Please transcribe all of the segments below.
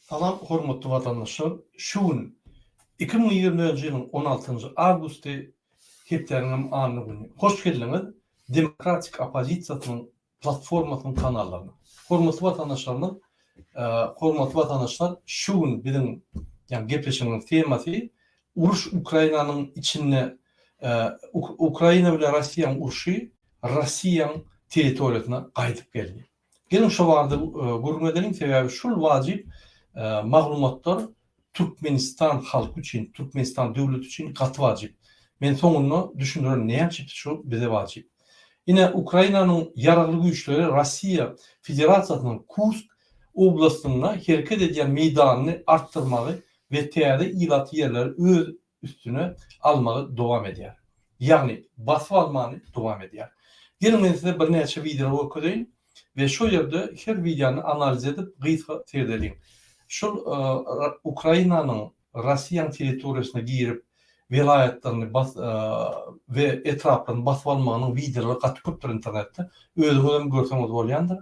Salam hormatly watandaşlar! Şu gün 2020-nji ýylyň 16-njy awgusty hepdäniňem anna güni. Hoş geldiňiz Demokratik oppozisiýasynyň platformasynyň kanallaryna. Hormatly watandaşlarymyz, hormatly watandaşlar şu gün biziň ýagny gepleşigimiziň temasy uruş Ukrainanyň içinde Ukraina bilen Russiýanyň urşy Russiýanyň territoriýasyna gaýdyp geldi. Geliň şo barada gürrüň edeliň, sebäbi şul wajyp maglumatlar Türkmenistan halky üçin, Türkmenistan döwleti üçin gaty wajyp. Men soňunda düşündirerin näme üçin şu bize wajyp. Ine Ukrainanyň ýaragly güýçleri Russiýa Federasiýasynyň Kursk oblastynda hereket edýän meýdanyny artdyrmagy we täze ilatly ýerleri öz üstüne almagy dowam edýär. Ýagny basyp almany dowam edýär. Geliň men size birnäçe wideolar görkezeýin we şo ýerde her wideony analiz edip gysga seredeliň. Şol Ukrainanyň Russiýanyň territoriýasyna girip welaýatlaryny bas we etraplaryny basyp almagynyň wideolary gaty köpdür internetde. Özüňizem görseňiz bolýandyr.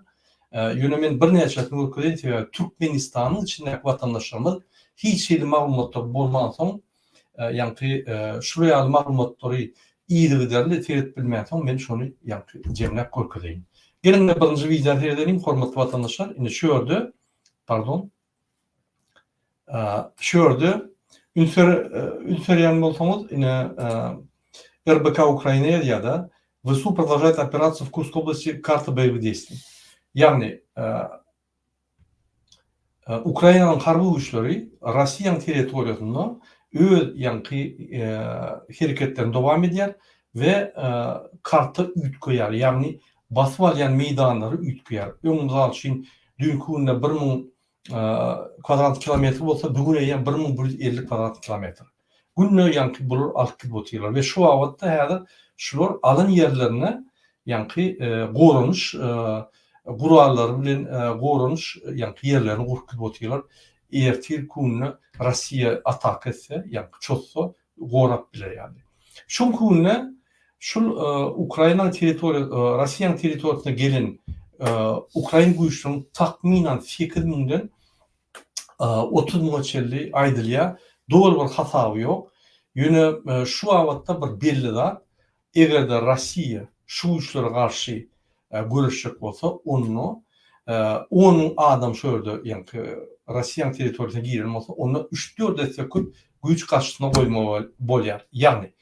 Ýöne men birnäçesini görkezeýin, sebäbi Türkmenistanyň içindäki watandaşlarymyz hiç hili maglumatlar bolmansoň, ýaňky şular ýaly maglumatlary yzygiderli seredip bilmänsoň, men şony ýaňky jemläp görkezeýin. Geliň, birinji wideony seredeliň, hormatly watandaşlar. Indi şu ýerde, pardon, Şu ýerde üns üns berýän bolsaňyz, ine RBK Ukraina ýazýar-da, WSU продолжает операцию в Курской области, карта боевых действий. Ýagny Ukrainanyň harby güýçleri Russiýanyň territoriýasynda öz ýaňky hereketlerini dowam edýär we karta üýtgeýär, ýagny basyp alýan meýdanlary üýtgeýär. Öň mysal üçin düýnki günde 1000 kwadrat kilometr bolsa, bu gün eýýäm 1150 kwadrat kilometr. Günde ýaňky bular alyp gidip otyrlar we şu babatda häzir şular alan ýerlerine ýaňky goranyş gurallary bilen goranyş ýaňky ýerlerini gurup gidip otyrlar. Ertir günde Russiýa ataka etse, ýaňky çozsa gorap biler ýaly. Şu günde şul Ukrainanyň territoriýa Russiýanyň territoriýasyna gelen ukrain güýçleriniň takmynan 8 müňden 30 müňe çenli aýdylýar. Doly bir hasaby ýok. Ýöne şu babatda bir belli zat, eger-de Russiýa şu güýçlere garşy göreşjek bolsa, onda on müň adam şo ýerde, ýaňky Russiýanyň territoriýasyna giren bolsa, onda üç-dört esse köp güýç garşysyna goýmaly bolýar. Ýagny,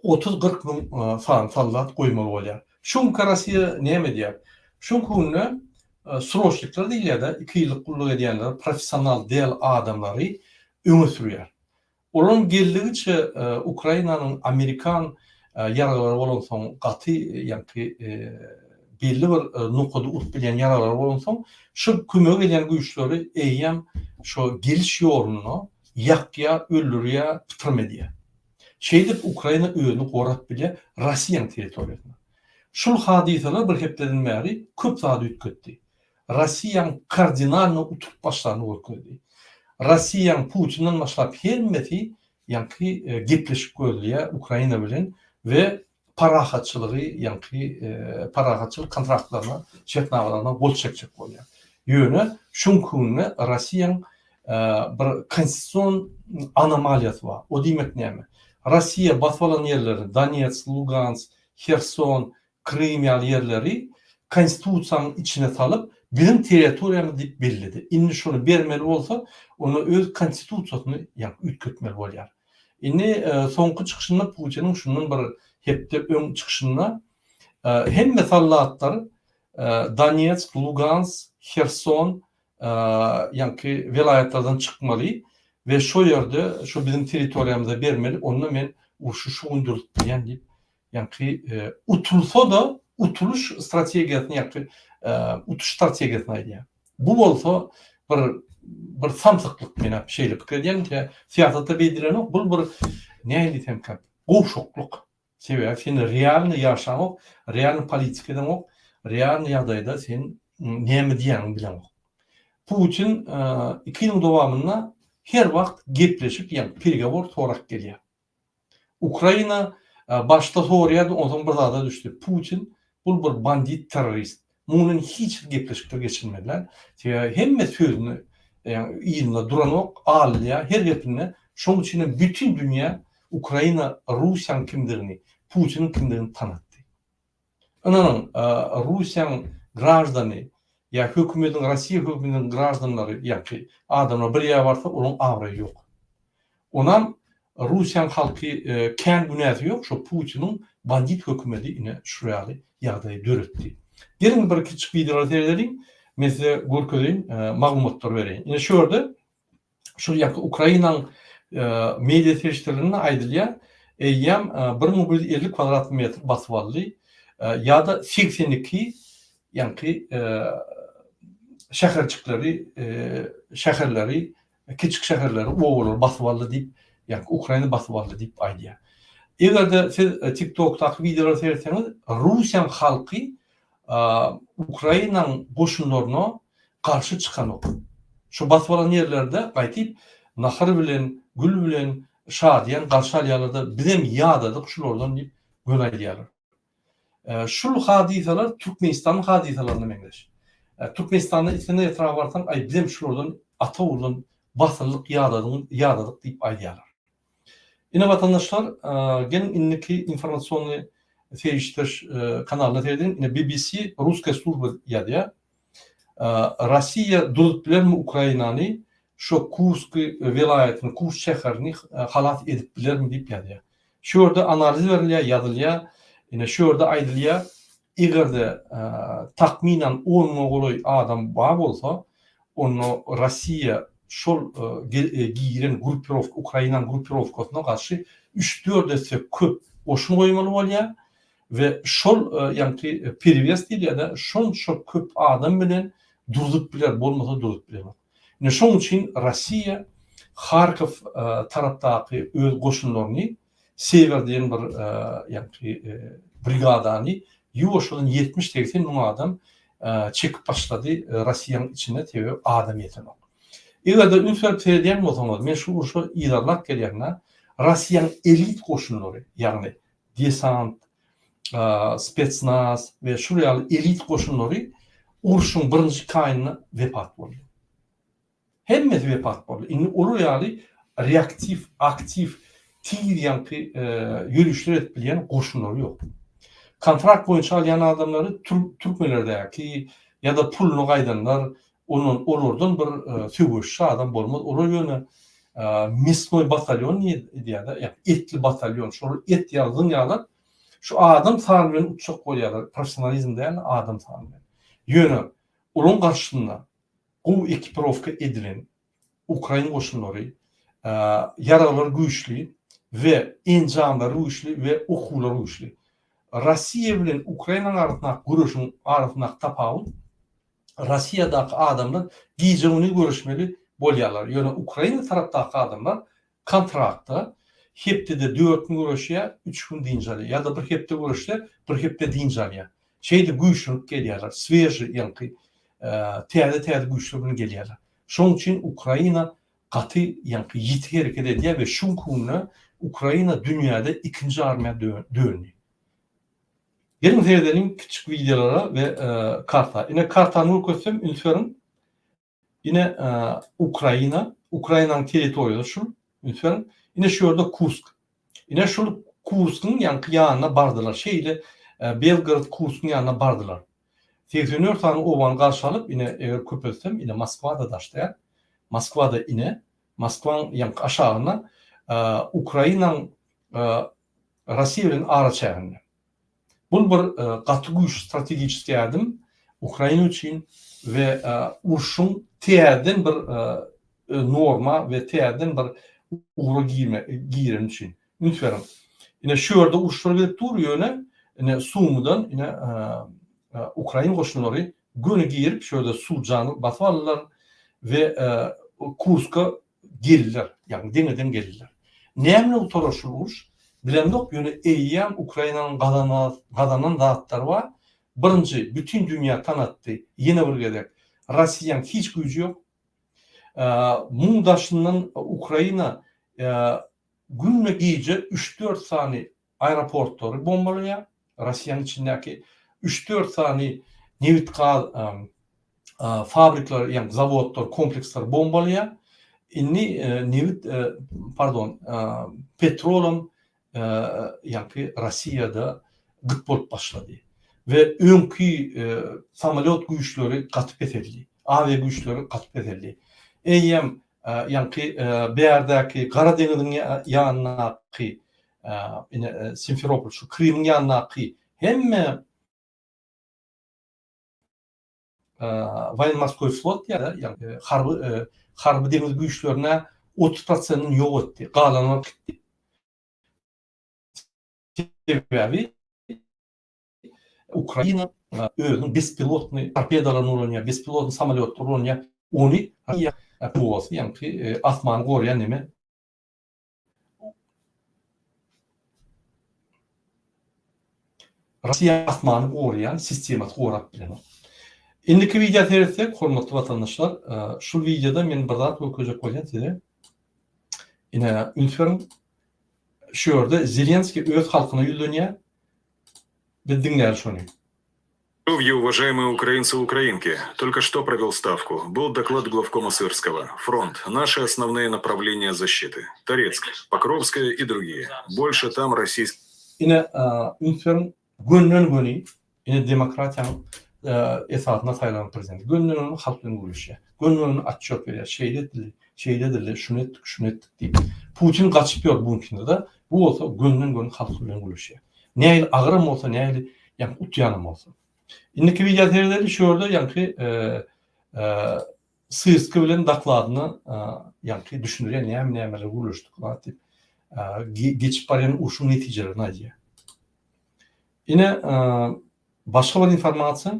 otuz-kyrk müň sany soldat goýmaly bolýar. Şu günki Russiýa näme edýär? Şu günki günde sroçnikler diýilýär-de, iki ýyllyk gulluk edýänleri, professional däl adamlary öňe sürýär. Olaryň geldigiçe Ukrainanyň amerikan ýaraglary bolansoň gaty ýaňky belli bir nokady urup bilýän ýaraglary bolansoň şu kömege gelýän güýçleri eýýäm şo geliş ýolunda ýakýar, öldürýär, pytrym edýär. Şeýdip Ukraina özüni gorap bilýär Rossiýanyň territoriýasynda. Şul hadysalar bir hepdeden bäri köp zady üýtgetdi. Rossiýanyň kardinalny utup başlanyny görkezdi. Rossiýanyň Putinden başlap hemmesi ýaňky gepleşik gözleýär Ukraina bilen we parahatçylygy ýaňky parahatçylyk kontraktlaryna, şertnamalaryna gol çekjek bolýar. Ýöne şuňky günde Rossiýanyň bir konstitusion anomaliýasy bar. O diýmek näme? Rossiýa basyp alan ýerlerini Donetsk, Lugansk, Herson, Krym ýaly ýerleri konstitusiýanyň içine salyp, biziň territoriýamyz diýip belledi. Indi şony bermeli bolsa, onda öz konstitusiýasyny ýaňky üýtgetmeli bolýar. Indi soňky çykyşynda Putiniň şundan bir hepde öň çykyşynda hemme soldatlar Donetsk, Lugansk, Herson ýaňky welaýatlardan çykmaly we şo ýerde şo biziň territoriýamyza bermeli, onda men urşy şu gün durzup bilýän diýip Ýaňky utulsa-da utulyş strategiýasyny ýaňky utuş strategiýasyny aýdýar. Bu bolsa bir bir samsyklyk men şeýle pikir edýän ki, syýasatda beýdilenok, bul bir nähili diýsemkä, gowşaklyk. Sebäbi sen realny ýaşaňok, realny politika edeňok, realny ýagdaýda sen näme diýýäniňi bileňok. Putin iki ýylyň dowamynda her wagt gepleşik, ýagny peregowor sorap gelýär. Ukraina başda soraýardy, onsoň bir zada düşdi. Putin bul bir bandit terrorist. Munuň bilen hiç bir gepleşikler geçirmediler. Sebäbi hemme sözüni yzynda duranok, alynýar her gepinde. Şonuň üçin hem bütin dünýä Ukraina Russiýanyň kimdigini, Putiniň kimdigini tanatdy. Ynanyň, Russiýanyň graždany ýa hökümediň, Rossiýa hökümetiniň graždanlary ýaňky adamlar bir ýere barsa, olaň abraýy ýok. Onam Russiýanyň halky kän günäsi ýok, şo Putiniň bandit hökümedi ine şu ýaly ýagdaýy döretdi. Geliň bir kiçjik wideolara seredeliň, men size görkezeýin, maglumatlary bereýin. Ine şu ýerde Şol ýaňky Ukrainanyň media serişdelerinde aýdylýar, eýýäm 1150 kwadrat metr basyp aldy ýa-da 82 ýaňky şäherjikleri, şäherleri, kiçik şäherleri, obalary basyp aldy diýip, ýaňky Ukraina basyp aldy diýip aýdýar. Eger-de siz TikTok-daky wideolara seretseňiz, Russiýanyň halky Ukrainanyň goşunlaryna garşy çykanok. Şu basyp alan ýerlerde gaýtyp nahar bilen, gül bilen şadyýan garşy alýarlar-da, bizem ýadadyk şulardan diýip göni aýdýarlar. Şul hadysalar Türkmenistanyň hadysalaryna meňzeş. Türkmenistanda islendik etraba barsaň, aý bizem şulardan ata oguldan basyldyk, ýadadyň, ýadadyk diýip aýdýarlar. Ine watandaşlar, geliň indiki informasionnyý serişdeş kanalyna seredeliň. Ine BBC Russkaya slujba ýazýar. Rossiýa durup bilermi Ukrainany şo Kursk welaýatyny, Kursk şäherini halas edip bilermi diýip ýazýar. Şu ýerde analiz berilýär, ýazylýar. Ine şu ýerde aýdylýar, Eger-de takmynan on müňe golaý adam bar bolsa, onda Rossiýa şol giren grupirowka, Ukrainanyň grupirowkasyna garşy üç-dört esse köp goşun goýmaly bolýar we şol ýaňky perewes diýilýär-de, şonça köp adam bilen durzup biler, bolmasa durzup bilenok. Ine şoň üçin Rossiýa Harkow tarapdaky öz goşunlaryny Sewer diýen bir ýaňky brigadany ýuwaşjadan 70-80 müň adam çekip başlady Rossiýanyň içinde sebäbi adam ýetenok. Eger-de üns berip seredýän bolsaňyz, men şu urşa yzarlap gelýän-de, Rossiýanyň elit goşunlary, ýagny desant, spetsnaz we şul ýaly elit goşunlary urşuň birinji iki aýynda wepat boldy. Hemmesi wepat boldy. Indi olar ýaly reaktiw, aktiw, tiz ýaňky ýörişler edip bilýän goşunlary ýok. Kontrakt boýunça alýan adamlary türkmenlerdäki ýa-da puluny gaýdanlar, ondan olardan bir söweşçi adam bolmaz. Olar ýöne mesnoý batalýon diýýärler, ýa etli batalýon, şolar et ýaly zyňýarlar. Şu adam sany bilen utjak bolýarlar, professionalizm däl, adam sany bilen. Ýöne olaryň garşysynda gowy ekipirowka edilen ukrain goşunlary, ýaraglary güýçli we enjamlary güýçli we okuwlary güýçli. Rossiýa bilen Ukrainanyň arasyndaky göreşiň arasyndaky tapawut, Rossiýadaky adamlar gije-gündiz göreşmeli bolýarlar, ýöne Ukraina tarapdaky adamlar Kontraktda hepdede dört gün göreşýär, üç gün dynç alýar. Ýa-da bir hepde göreşse, bir hepde dynç alýar. Şeýdip güýçlenip gelýärler. Svežiý, ýaňky täze-täze güýçler bilen gelýärler. Şonuň üçin Ukraina gaty ýaňky ýiti hereket edýär we şu günki günde Ukraina dünýäde ikinji armiýa döndi. Geliň seredeliň kiçjik wideolara we karta. Ine kartany görkezsem üns beriň. Ine Ukraina, Ukrainanyň territoriýasy şul, üns beriň. Ine şu ýerde Kursk. Ine şul Kurskyň ýaňky ýanyna bardylar. Şeýle Belgorod Kurskyň ýanyna bardylar. 84 sany obany garşy alyp, ine eger köpeltsem, ine Moskwa-da daş däl. Moskwa-da ine, Moskwaň ýaňky aşagynda Ukrainanyň Russiýa bilen araçäginde. Bul bir gaty güýçli strategiçeskiý ädim Ukraina üçin we urşuň täzeden bir norma we täzeden bir ugra girme gireni üçin. Üns beriň. Ine şu ýerde uruşlar gidip dur ýöne ine Sumydan ine ukrain goşunlary göni girip şu ýerde Sujany basyp aldylar we Kurska geldiler, ýagny deňe-deň geldiler. Näme bilen gutarar şul uruş? Bilemzok, ýöne eýýäm Ukrainanyň gazanan zatlary bar. Birinji, bütin dünýä tanatdy, ýene bir gezek, Rossiýanyň hiç güýji ýok. Muň daşyndan Ukraina günde-gije üç-dört sany aeroportlary bombalaýar, Rossiýanyň içindäki üç-dört sany nebit-gaz. fabrikler, ýagny zawodlar, kompleksler bombalaýar. Indi nebit, pardon, petrolam ýaňky Rossiýada gyt bolup başlady. We öňki samolýot güýçleri gaty peseldi. Awia güýçleri gaty peseldi. Eýýäm ýaňky bärdäki Gara deňiziň ýanyndaky ine Simferopol şu Krymyň ýanyndaky hemme Woýenmorskoý flot ýa-da ýagny harby harby deňiz güýçlerine 30 prosentini ýok etdi, galany gitdi. Sebäbi Ukraina özüniň bespilotnyý torpedalaryny ulanýar, bespilotnyý samolýotlary ulanýar. Ony Russiýa PWO-sy, ýagny asmany goraýan neme Russiýa asmany goraýan sistemasy gorap bilenok. Indiki wideo seretsek, hormatly watandaşlar, şul wideoda men bir zat görkezjek bolýan size. Ine, üns beriň. Şu ýerde Zelenskiý öz halkyna ýüzlenýär. Biz diňläli şony. Здоровья, уважаемые украинцы и украинки. Только что провел ставку. Был доклад главкома Сырского. Фронт. Наши основные направления защиты. Торецк, Покровская и другие. Больше там российских Ine, üns beriň, gönden-göni, ine demokratiýanyň esasynda saýlanan prezident. Gönden-göni halk bilen gürleşýär. Gönden-göni otçýot berýär. Şeýle edildi, şeýle edildi, şuny etdik, şuny etdik diýip. Putin gaçyp ýör bunkinde-de, bu bolsa gönden-göni halk bilen gürleşýär. Nähili agyram bolsa, nähili ýaňky utýanam bolsa. Indiki wideo seredeli, şu ýerde ýaňky Syrski bilen dokladyna ýaňky düşündirýär näme nämeler gürleşdik zat diýip. Geçip barýan urşuň netijelerini aýdýar. Ine başga bir informasiýa.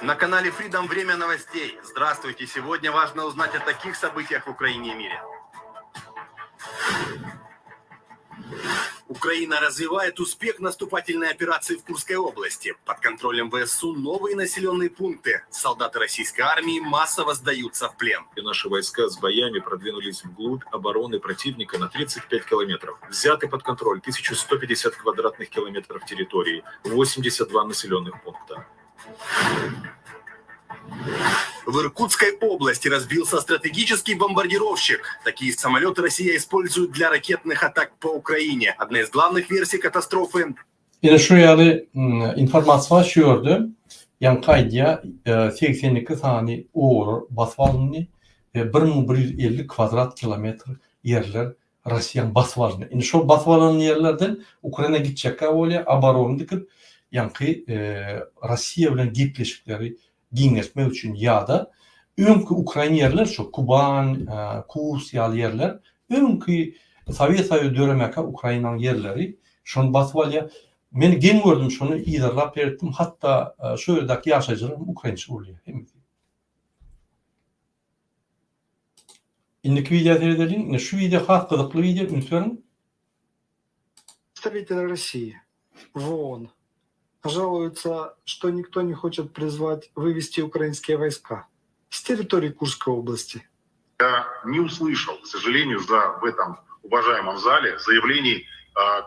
На канале Freedom Время новостей. Здравствуйте! Сегодня важно узнать о таких событиях в Украине и мире. Украина развивает успех наступательной операции в Курской области. Под контролем ВСУ новые населенные пункты. Солдаты российской армии массово сдаются в плен. И наши войска с боями продвинулись вглубь обороны противника на 35 километров. Взяты под контроль 1150 квадратных километров территории, 82 населенных пункта. В Иркутской области разбился стратегический бомбардировщик. Такие самолеты Россия использует для ракетных атак по Украине. Одна из главных версий катастрофы Ine şu ýaly informasiýa bar şu ýerde ýaňky aýdýar 82 sany obalar basyp alyndy we 1150 kwadrat kilometr ýerler Russiýaň basyp alyndy. Indi şol basyp alan ýerlerden Ukraina gitjekkä bolýar, oborona dikip, ýaňky Russiýa bilen gepleşikleri giňeltmek üçin ýa-da öňki ukrain ýerler şo Kuban, Kurs ýaly ýerler öňki Sowet Soýuzy döremäkä Ukrainanyň ýerleri şony basyp alýar. Men geň gördüm şony yzarlap seretdim hatda şo ýerdäki ýaşaýjylar hem ukrainçe gürleýär hemmesi. Indiki wideo seredeliň. Ine şu wideo has gyzykly wideo üns beriň. Представители России в ООН жалуются, что никто не хочет призвать вывести украинские войска с территории Курской области. Я не услышал, к сожалению, за, в этом уважаемом зале заявлений,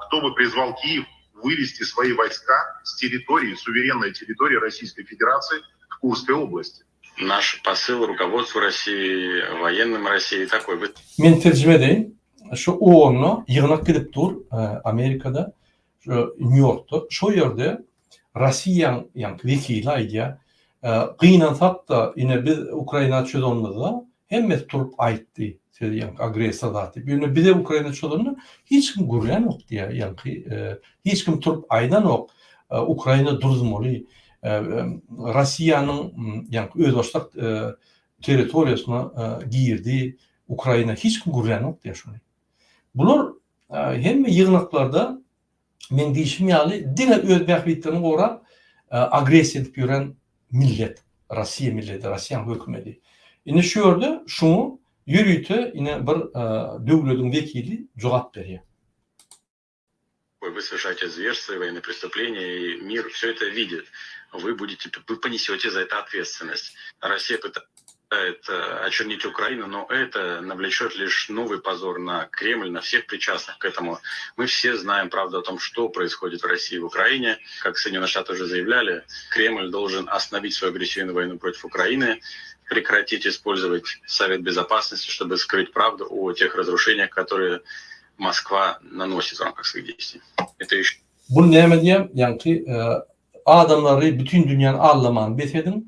кто бы призвал Киев вывести свои войска с территории, суверенной территории Российской Федерации в Курской области. Наш посыл руководству России, военным России такой. Men terjime edeýin. Şu OON-da ýygnak gidip dur Amerikada, şu Nýu-Ýorkda. Şo ýerde Rossiýaň ýaňky wekili aýdýar, Gynansak-da, ine biz Ukraina çözanymyzda hemmesi turup aýtdy, siz ýaňky agressor zat diýip. Ýöne bize Ukraina çozanda hiç kim gürlänok diýýär, ýaňky hiç kim turup aýdanok, Ukraina duruzmaly, Rossiýanyň ýaňky özbaşdak territoriýasyna girdi Ukraina hiç kim gürlänok diýýär şony. Bular hemme ýygnaklarda meň diýşim ýaly diňe öz bähbitlerini gorap agressiýa edip ýören millet, Rossiýa milleti, Rossiýanyň hökümeti. Indi şu ýerde şuňa ýörite ine bir döwlediň wekili jogap berýär. Вы совершаете зверства и военные преступления, и мир все это видит. Вы будете, вы понесете за это ответственность. Россия пытается Э, очернить Украину, но это навлечет лишь новый позор на Кремль, на всех причастных к этому. Мы все знаем правду о том, что происходит в России и в Украине. Как Соединенные Штаты уже заявляли, Кремль должен остановить свою агрессивную войну против Украины, прекратить использовать Совет Безопасности, чтобы скрыть правду о тех разрушениях, которые Москва наносит в рамках своих действий. Это еще Bu näme diýýär? Ýaňky e, adamlary bütin dünýäni aldamany bes ediň.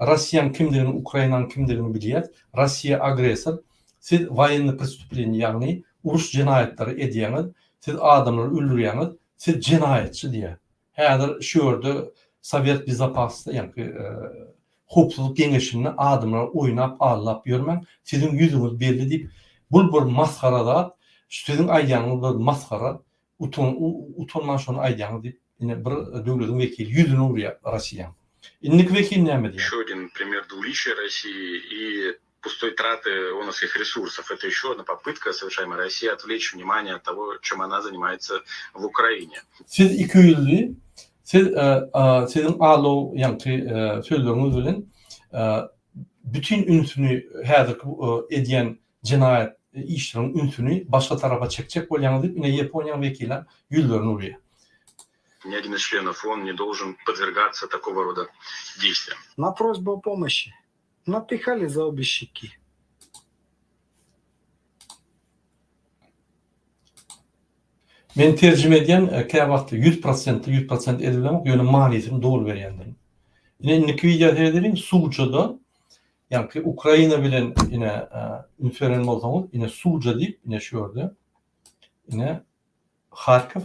Rossiýaň kimdigini, Ukrainanyň kimdigini bilýäs. Rossiýa agressor. Siz woýennyý prestuplenýe, ýagny uruş jenaýatlary edýäňiz. Siz adamlary öldürýäňiz. Siz jenaýatçy diýýär. Häzir şu ýerde Sowet bezopasnosti, ýagny howpsuzlyk geňeşinde adamlary oýnap, aldap ýörmäň. Siziň ýüzüňiz belli diýip, bul bir masgara zat. Siziň aýdýanyňyz bir masgara. Utan, utanman şony aýdýaňyz diýip, ine bir döwletiň wekili ýüzüne urýar Rossiýaň. Indiki wekil näme diýýär? Еще один пример двуличия России и пустой траты ООНовских ресурсов. Это еще одна попытка, совершаемая Россией, отвлечь внимание от того, чем она занимается в Украине. Siz ikiýüzli, siz siziň alow ýaňky sözleriňiz bilen bütin ünsüni häzirki edýän jenaýat işleriň ünsüni başga tarapa çekjek bolýaňyz diýip, ine Ýaponiýanyň wekilem ýüzlerini urýar. Ни один из членов ООН не должен подвергаться такого рода действиям. На просьбу о помощи напихали за обе щеки. Men terjime edýän käwagt 100 prosentli 100% edip bilemok, ýöne manysyny doly berýändirin. Ine indiki wideo seredeliň, Suwjada, ýaňky Ukraina bilen ine üns beren bolsaňyz, ine Suwja diýip, ine şu ýerde, ine Harkow,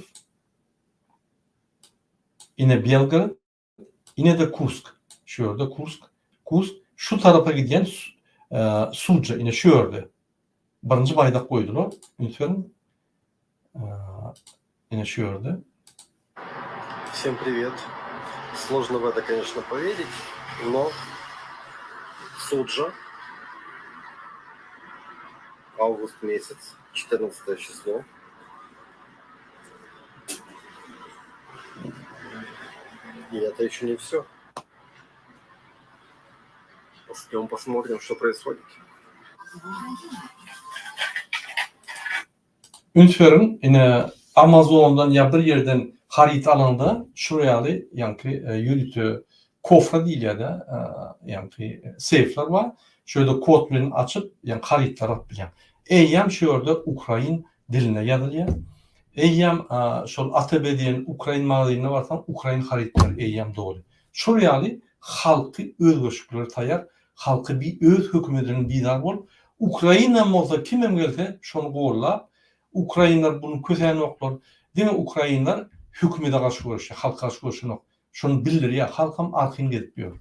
ine Belgorod, ine-de Kursk. Şu ýerde Kursk, Kursk şu tarapa gidýän Suwja, ine şu ýerde. Birinji baýdak goýdular, üns beriň. Ine şu ýerde. Всем привет. Сложно в это, конечно, поверить, но Суджа, август месяц, 14 число. И это еще не все. Пойдем посмотрим, что происходит. Üns beriň, ine Amazondan ýa bir ýerden haryt alanda şular ýaly ýaňky ýörite kofra diýilýär-de, ýaňky seýfler bar. Şu ýerde kod bilen açyp, ýaňky harytlary alyp bilýäň. Eýýäm şu ýerde ukrain dilinde ýazylýar. Eýýäm şol ATB diýen ukrain magazynyna barsaň, ukrain harytlary eýýäm doly. Şol ýaly halky özgerişliklere taýýar, halky bi öz hökümedinden bizar bolup, Ukrainam bolsa kimem gelse şony gollap, ukrainler buny kösänoklar, diňe ukrainler hökümede garşy göreşýär, halka garşy göreşenok. Şony bildirýär, halkam arkaýyn gezip ýör.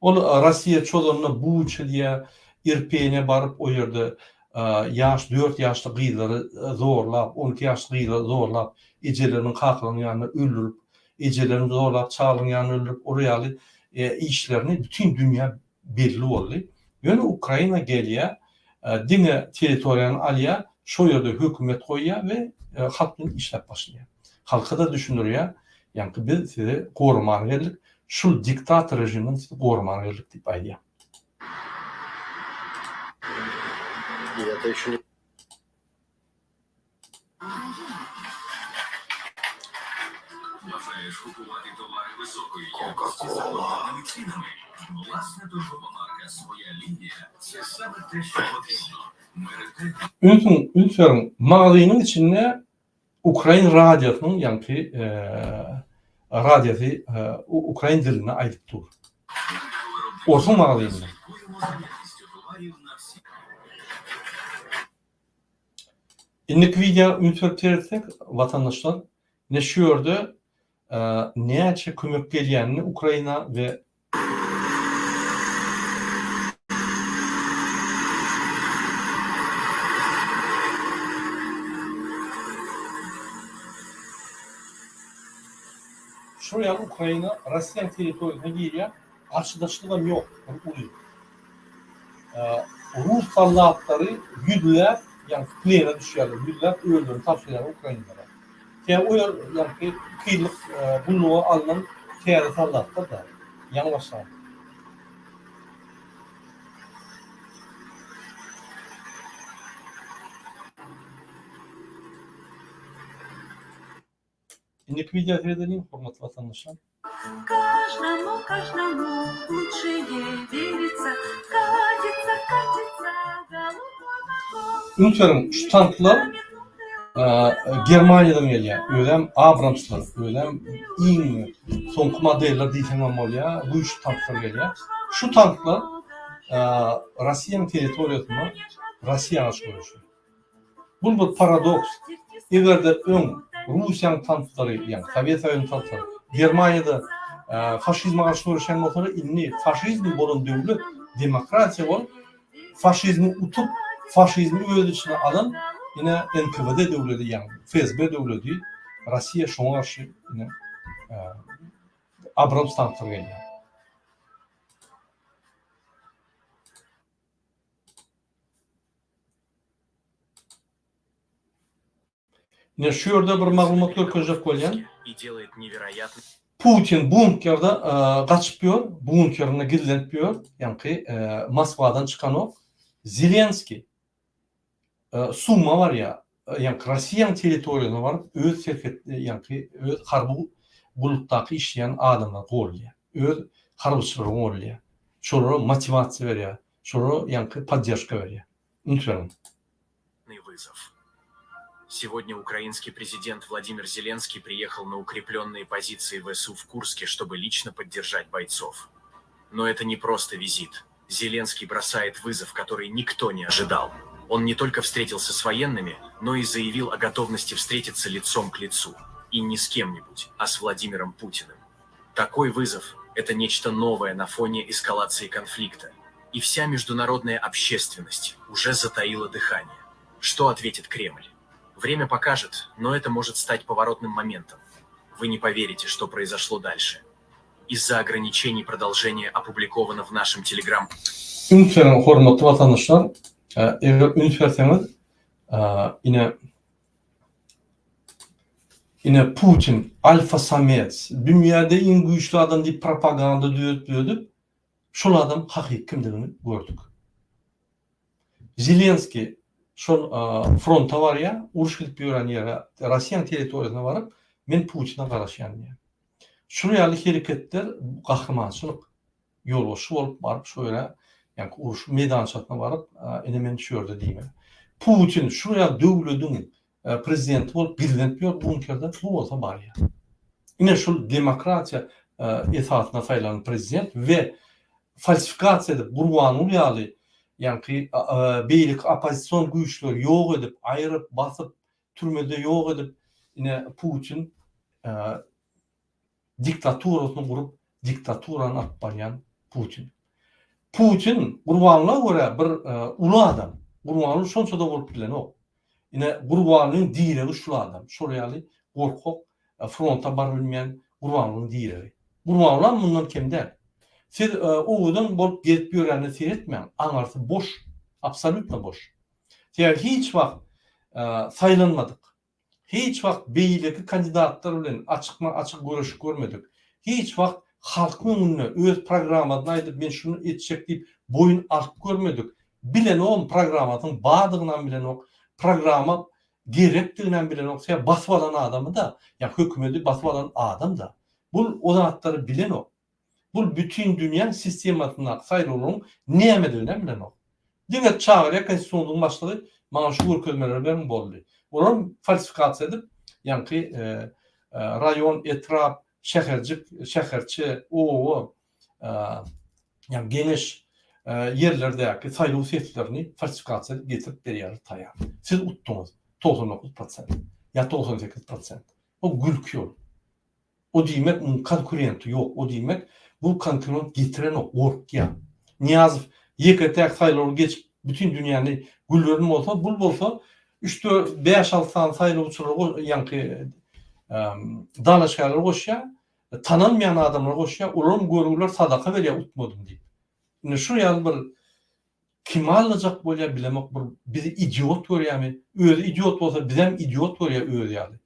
Ol Rossiýa çozanda Buça diýýär, Irpene baryp o ýerde ýaş dört ýaşly gyzlary zorlap, 12 ýaşly gyzlary zorlap, ejeleriniň kakalarynyň ýanynda öldürip, ejelerini zorlap çagalaryň ýanynda öldürip olar ýaly işlerini bütin dünýä belli boldy. Ýöne Ukraina gelýär, diňe territoriýany alýar, şo ýerde hökümet goýýar we halk bilen işläp başlaýar. Halka-da düşündirýär, ýaňky biz sizi goramana geldik, şul diktator režimden sizi goramana geldik diýip aýdýar. И это еще не Кока-кола. Ünsüň, üns beriň, magazynyň içinde ukrain radiosynyň ýaňky radiosy ukrain dilinde aýdyp dur. Orsuň magazynynda. Indiki wideo üns berip seretsek, watandaşlar, ine şu ýerde näçe kömek gelýänini Ukraina we Şol ýaly Ukraina Russiýanyň territoriýasyna girýär, garşydaşlygam ýok bir uly. Rus soldatlary ýüzläp ýaňky plena düşýärler, ýüzläp özlerini tabşyrýarlar ukrainlere. Sebäbi o ýer ýaňky iki ýyllyk gulluga alnan täze soldatlar-da, ýaňy başlan. Indiki wideo seredeliň, hormatly watandaşlar. Каждому, каждому лучшее верится, Катится, катится голубой вагон. Üns beriň, şu tanklar Germaniýadan gelýär. Özem Abramslar, özem iň soňky modeller diýseň hem bolýar, güýçli tanklar gelýär. Şu tanklar Russiýanyň territoriýasynda Russiýa garşy göreşýär. Bu bir paradoks. Eger-de öň Russiýanyň tanklary, ýagny Sowet Soýuzynyň tanklary Germaniýada faşizme garşy göreşen bolsalar, indi faşizm bolan döwlet demokratiýa bolup, faşizmi utup, faşizmi öz içine alan ine NKWD döwledi, ýagny FSB döwledi, Russiýa şoňa garşy ine Abrams tanklary gelýär. Ine şu ýerde bir maglumat görkezjek bolýan. Putin bunkerde gaçyp ýör, bunkerinde gizlenip ýör, ýaňky Moskwadan çykanok. Zelenskiý Suma barýar, ýaňky Rossiýanyň territoriýasyna baryp öz serhet ýaňky öz harby gullukdaky işleýän adamlary goldaýar. Öz harbyçylary goldaýar. Şolara motiwasiýa berýär, şolara ýaňky podderşka berýär. Üns beriň. Вызов. Сегодня украинский президент Владимир Зеленский приехал на укрепленные позиции ВСУ в Курске, чтобы лично поддержать бойцов. Но это не просто визит. Зеленский бросает вызов, который никто не ожидал. Он не только встретился с военными, но и заявил о готовности встретиться лицом к лицу. И не с кем-нибудь, а с Владимиром Путиным. Такой вызов – это нечто новое на фоне эскалации конфликта. И вся международная общественность уже затаила дыхание. Что ответит Кремль? Время покажет, но это может стать поворотным моментом. Вы не поверите, что произошло дальше. Из-за ограничений продолжение опубликовано в нашем телеграм. Üns beriň hormatly watandaşlar, eger üns berseňiz, ine ine Putin alfa samec, dünýäde iň güýçli adam diýip propaganda düzedip düzedip, şol adam hakyky kimdigini gördük. Zelenskiý şol fronta barýar, uruş gidip ýören ýere, Russiýanyň territoriýasyna baryp, men Putine garaşýan diýýär. Şular ýaly hereketler gahrymançylyk. Ýolbaşçy bolup baryp şo ýere, ýaňky uruş meýdançasyna baryp, ine men şu ýerde diýmek. Putin şular ýaly döwlediň prezidenti bolup gizlenip ýör bunkerde, bu bolsa barýar. Ine şul demokratiýa esasynda saýlanan prezident we falsifikasiýa edip Gurbanguly ýaly ýaňky beýleki oppozision güýçleri ýok edip, aýryp, basyp, türmede ýok edip ine Putin diktaturasyny gurup diktaturany alyp barýan Putin. Putin Gurbanla görä bir uly adam. Gurbanguly şonça-da bolup bilenok. Ine Gurbangulyň diregi şul adam. Şol ýaly gorkak fronta barybilmeýän Gurbangulyň diregi. Gurbangulam mundan kem däl. Siz owadan bolup gezip ýöränine seretmäň, aňarsy boş, absolýutno boş. Sebäbi hiç wagt saýlanmadyk. Hiç wagt beýleki kandidatlar bilen açykma-açyk göreşip görmedik. Hiç wagt halkyň öňünde öz programmasyny aýdyp men şuny etjek diýip boýun alyp görmedik. Bilenogam programmasynyň bardygynam bilenok, programma gerekdiginem bilenok. Sebäbi basyp alan adamy-da, ýa hökümedi basyp alan adam-da. Bul o zatlary bilenok. Bul bütin dünýäň sistemasyndaky saýlawlaryň nämediginem bilenok. Diňe çagyrýar konstitusion başlygy maňa şu görkezmeleri beriň boldy. Olaram falsifikasiýa edip ýaňky raýon, etrap, şäherjik, şäherçe, oba, ýagny geňeş ýerlerdäki saýlaw seslerini falsifikasiýa edip getirip berýärler taýýar. Siz utduňyz 99 prosent ýa 98 prosent. Bu gülki ol. O diýmek muň konkurenti ýok, o diýmek bu konkurent getirenok, gorkýar. Nyýazow ýeke-täk saýlawly geçip bütin dünýäni güldüren bolsa, bul bolsa üç-dört, bäş-alty sany saýlawçylary ýaňky dalaşgärleri goşýar, tanalmaýan adamlary goşýar, olaram görgüler sadaka berýär utmadym diýip. Indi şu ýaly bir Kimi aldajak bolýar bilemok bir bizi idiot görýärmi özi idiot bolsa bizem idiot görýär özi ýaly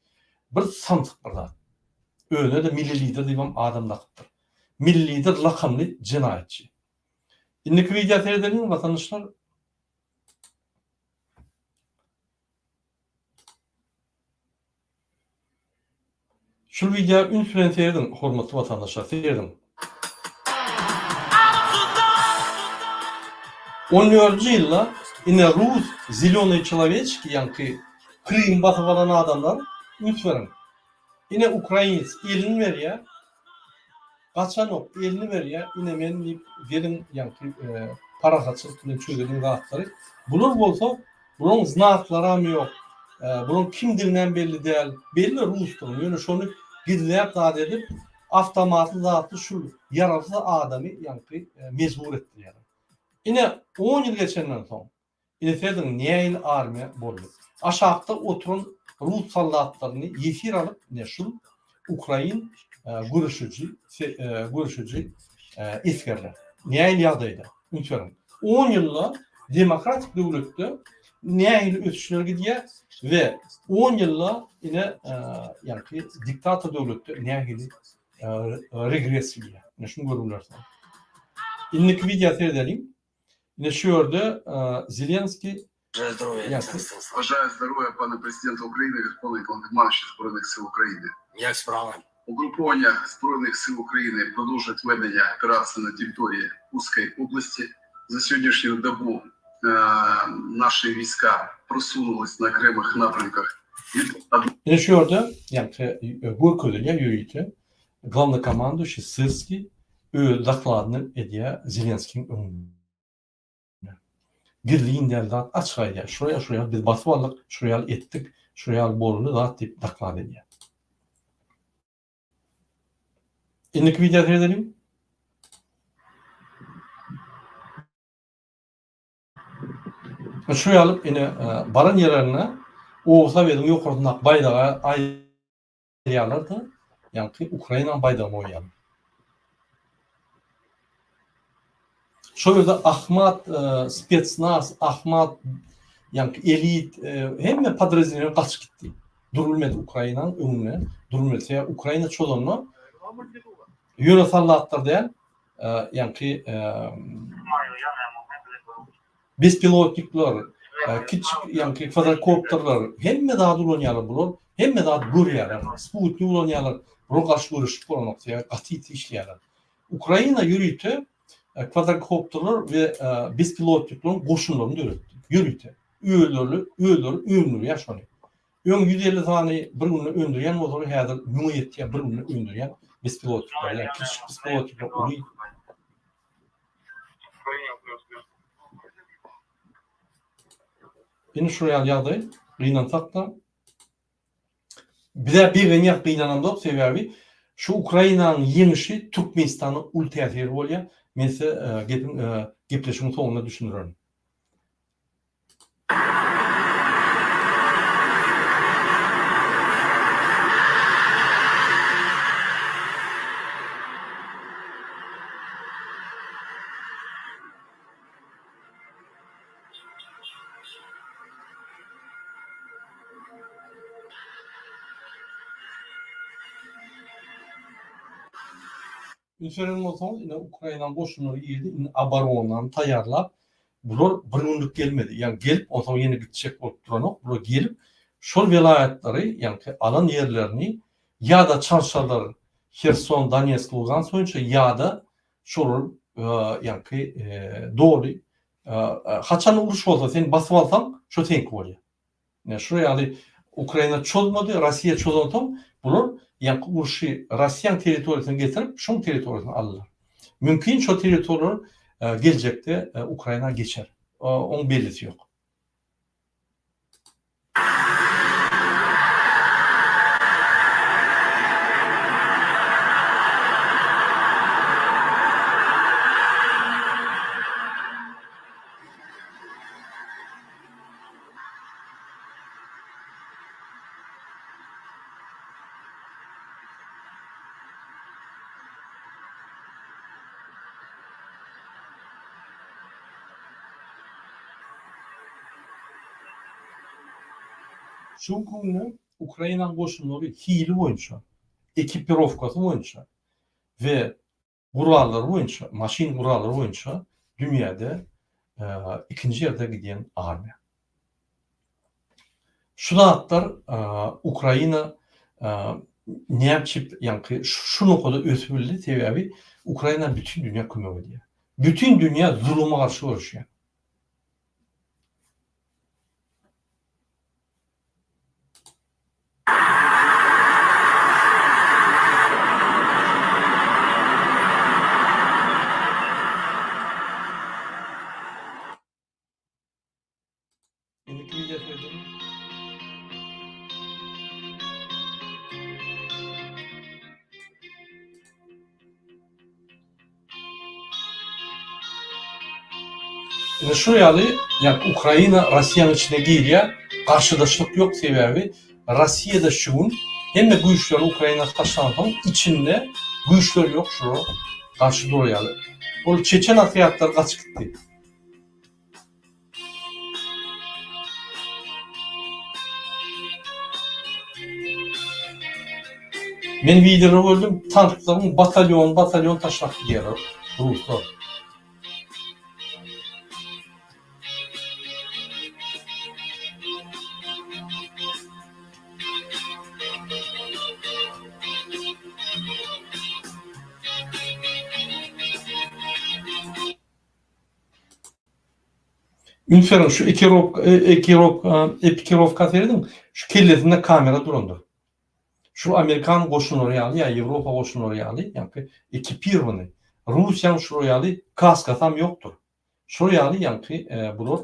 bir samsyk bir zat özüne-de milli lider diýibem adam dakypdyr milli lider lakamly jenaýatçy indiki wideo seredeliň watandaşlar. Şul wideo üns bilen serediň hormatly watandaşlar serediň. On dördünji ýylda ine rus zeleniý çelowečki ýaňky Krymy basyp alan adamlar üns beriň. Ine ukrainec elini berýär. Gaçanok elini berýär ine men diýip geliň ýaňky parahatçylyk bilen çözeliň zatlary. Bular bolsa bularyň znaklaram ýok. Bularyň kimdiginem belli däl. Belli rusdygyny ýöne şony gizläp zat edip awtomatly zatly şul ýaragsyz adamy ýaňky mejbur etdirýärler. Ine on ýyl geçenden soň Ine serediň nähili armiýa boldy. Aşakda oturan rus soldatlaryny ýesir alyp ine şul ukrain göreşiji göreşiji esgerler. Nähili ýagdaýda? Üns beriň. On ýylda demokratik döwletde nähili ösüşler gidýär we on ýylda ine ýaňky diktator döwletde nähili regres gidýär. Ine şuny görüp bilersiňiz. Indiki wideo seredeliň. Ine şu ýerde Zelenskiý Бажаю здоров'я, пане президенте України, Верховний Головнокомандуючий Збройних сил України. Як справи? Угруповання Збройних сил України продовжують ведення операції на території Курської області. За сьогоднішню добу е, наші війська просунулись на окремих напрямках від Ine şu ýerde ýaňky görkezilýär ýörite Glawnokomanduyşiý Syrskiý öz dokladyny edýär Zelenskiň öňünde. Gizlin däl zat açyk aýdýar. Şuraya şuraya biz basyp aldyk, şuraya etdik, şuraya boldy zat diýip doklad edýär. Indiki wideo seredeliň. Şu ýaly ine baran ýerlerinde Oba Sowetiň ýokarsyndaky baýdagy aýyrýarlar-da, ýaňky Ukrainanyň baýdagyny goýýarlar. Şol ýerde Ahmat spetsnaz, Ahmat ýaňky elit hemme podrazdeleniýa gaçyp gitdi. Durulmady Ukrainanyň öňünde durulmady. Sebäbi Ukraina çozanda ýöne soldatlar däl, ýaňky bespilotnikler, kiçik ýaňky kwadrokopterler hemme zady ulanýarlar bular, hemme zady görýärler, sputnik ulanýarlar, bular garşy göreşip bolanok, sebäbi gaty ýiti işleýärler. Ukraina ýörite kwadrokopterler we bespilotnikleriň goşunlaryny döretdi. Ýörite. Özleri, özleri öndürýär şony. Öň 150 sany bir günde öndürýän bolsalar, häzir müňe ýetýär bir günde öndürýän bespilotnikler. Ýa kiçijik bespilotnikler, uly. Indi şu ýaly ýagdaý, gynansak-da, Bizä begenýäs gynanamzok sebäbi şu Ukrainanyň ýeňişi Türkmenistana uly täsiri bolýar. Men size gepiň gepleşigiň soňunda düşündirerin. Üns beren bolsaňyz, ine Ukrainanyň goşunlary girdi, indi oboronany taýýarlap, bular bir günlük gelmedi. Ýagny gelip, onsoň ýene gitjek bolup duranok. Bular gelip, şol welaýatlary, ýagny alan ýerlerini ýa-da çalşarlar Herson, Donetsk, Lugansk boýunça ýa-da şolar ýaňky doly haçan uruş bolsa sen basyp alsaň şo seňki bolýar. Ine şu ýaly Ukraina çozmady, Russiýa çozansoň bular ýaňky urşy Russiýanyň territoriýasyna getirip şoň territoriýasyny aldylar. Mümkin şo territoriýalar geljekde Ukraina geçer. Oň bellisi ýok. Şu günde Ukrainanyň goşunlary hili boýunça, ekipirowkasy boýunça we gurallary boýunça, maşyn gurallary boýunça dünýäde ikinji ýerde gidýän armiýa. Şu zatlar Ukraina. Näme üçin ýaňky şu nokada ösüp bildi? Sebäbi Ukraina bütin dünýä kömek edýär. Bütin dünýä zuluma garşy göreşýär. Indiki wideo seredeliň. Ine şu ýaly, ýa Ukraina Russiýanyň içine girýär, garşydaşlyk ýok sebäbi Russiýada şu gün hemme güýçleri Ukraina taşlansoň içinde güýçler ýok şulara garşy durar ýaly. Ol çeçen otrýadlary gaçyp gitdi. Men wideoda gördüm, tanklaryň batalýon batalýon taşlap gidýärler ruslar. Üns beriň şu ekirowka serediň şu kellesinde kamera durandyr. Şu amerikan goşunlary ýaly ýa ýewropa goşunlary ýaly ýaňky ekipirowany Russiýanyň şular ýaly kaskasam ýokdur. Şol ýaly ýaňky bular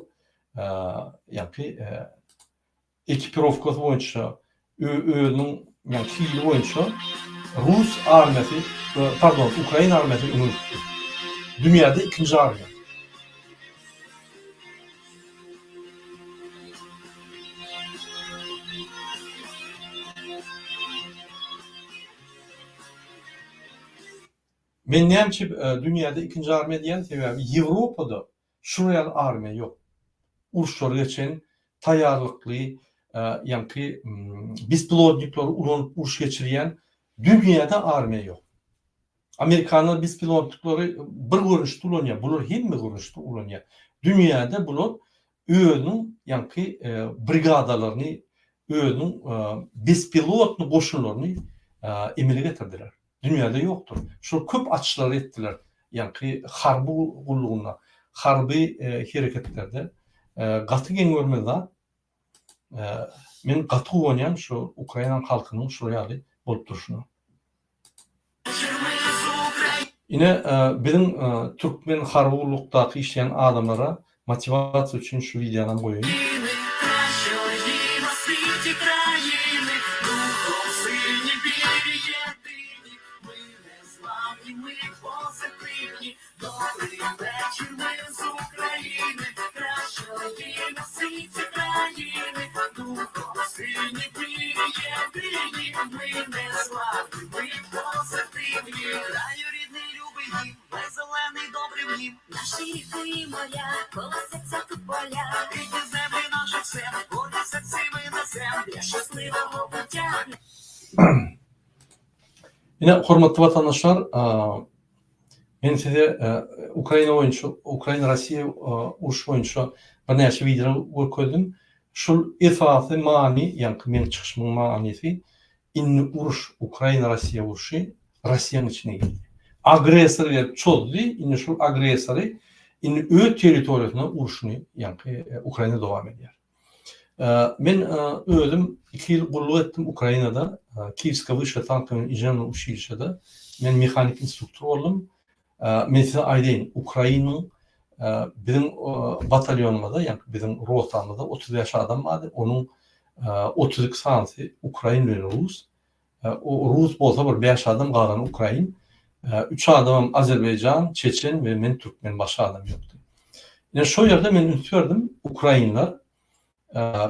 ýaňky Ekipirowkasy boýunça, özüniň ýagny hili boýunça rus armiýasy, pardon, ukrain armiýasy öňe gitdi. Dünýäde ikinji armiýa. Men näme üçin dünýäde ikinji armiýa diýýän, sebäbi Ýewropada Şular ýaly armiýa ýok. Uruşlary geçen, taýýarlykly, ýaňky bespilotniklary ulanyp uruş geçirýän dünýäde armiýa ýok. Amerikanlar bespilotniklary bir görnüşde ulanýar, bular hemme görnüşde ulanýar. Dünýäde bular özüniň ýaňky brigadalaryny, özüniň bespilotny goşunlaryny emele getirdiler. Dünýäde ýokdur. Şol köp açyşlary etdiler. Ýaňky harby gullugynda, harby hereketlerde gaty geň görmeli zat. Men gaty guwanýan şu Ukrainanyň halkynyň şular ýaly bolup durşuna. Ine biziň türkmen harby gullukdaky işleýän adamlara Motiwasiýa üçin şu wideonam goýaýyn. Ine, hormatly watandaşlar, men size Ukraina boýunça, Ukraina-Russiýa urşy boýunça birnäçe wideo görkezdim. Şul esasy many, ýaňky meň çykyşymyň manysy, Indi uruş, Ukraina-Russiýa urşy Russiýanyň içine girdi. Agressor gelip çozdy, indi şol agressory indi öz territoriýasynda urşuny ýaňky Ukraina dowam edýär. Men özüm iki ýyl gulluk etdim Ukrainada, Kiýewska wyşşa tankowy inženernyý uçilişede men mehanik instruktor boldum. Men size aýdaýyn, Ukrainiň biziň batalýonymyzda, ýagny biziň rotamyzda 35 adam bardy, onuň 32 sanysy ukrain bilen rus. Rus bolsa bir 5 adam, galany ukrain. 3 adamam azerbaýjan, çeçen we men türkmen, başga adam ýokdy. Ine şo ýerde men üns berdim, ukrainler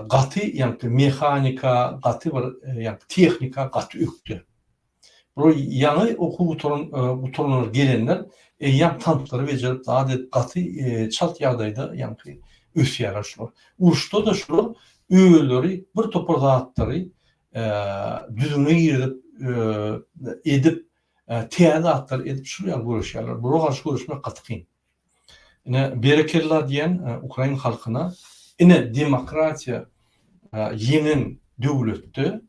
gaty ýaňky mehanika, gaty bir ýaňky tehnika gaty ökde. Bular ýaňy okuw gutaran gutaranlar gelenler eýýäm tanklary bejerip zat edip gaty çalt ýagdaýda ýaňky ösýärler şular. Uruşda-da şular özleri bir topar zatlary düzgüne girizip edip täze zatlary edip şul ýaly göreşýärler. Bulara garşy göreşmek gaty kyn. Ine berekella diýen ukrain halkyna ine demokratiýa ýeňen döwletde.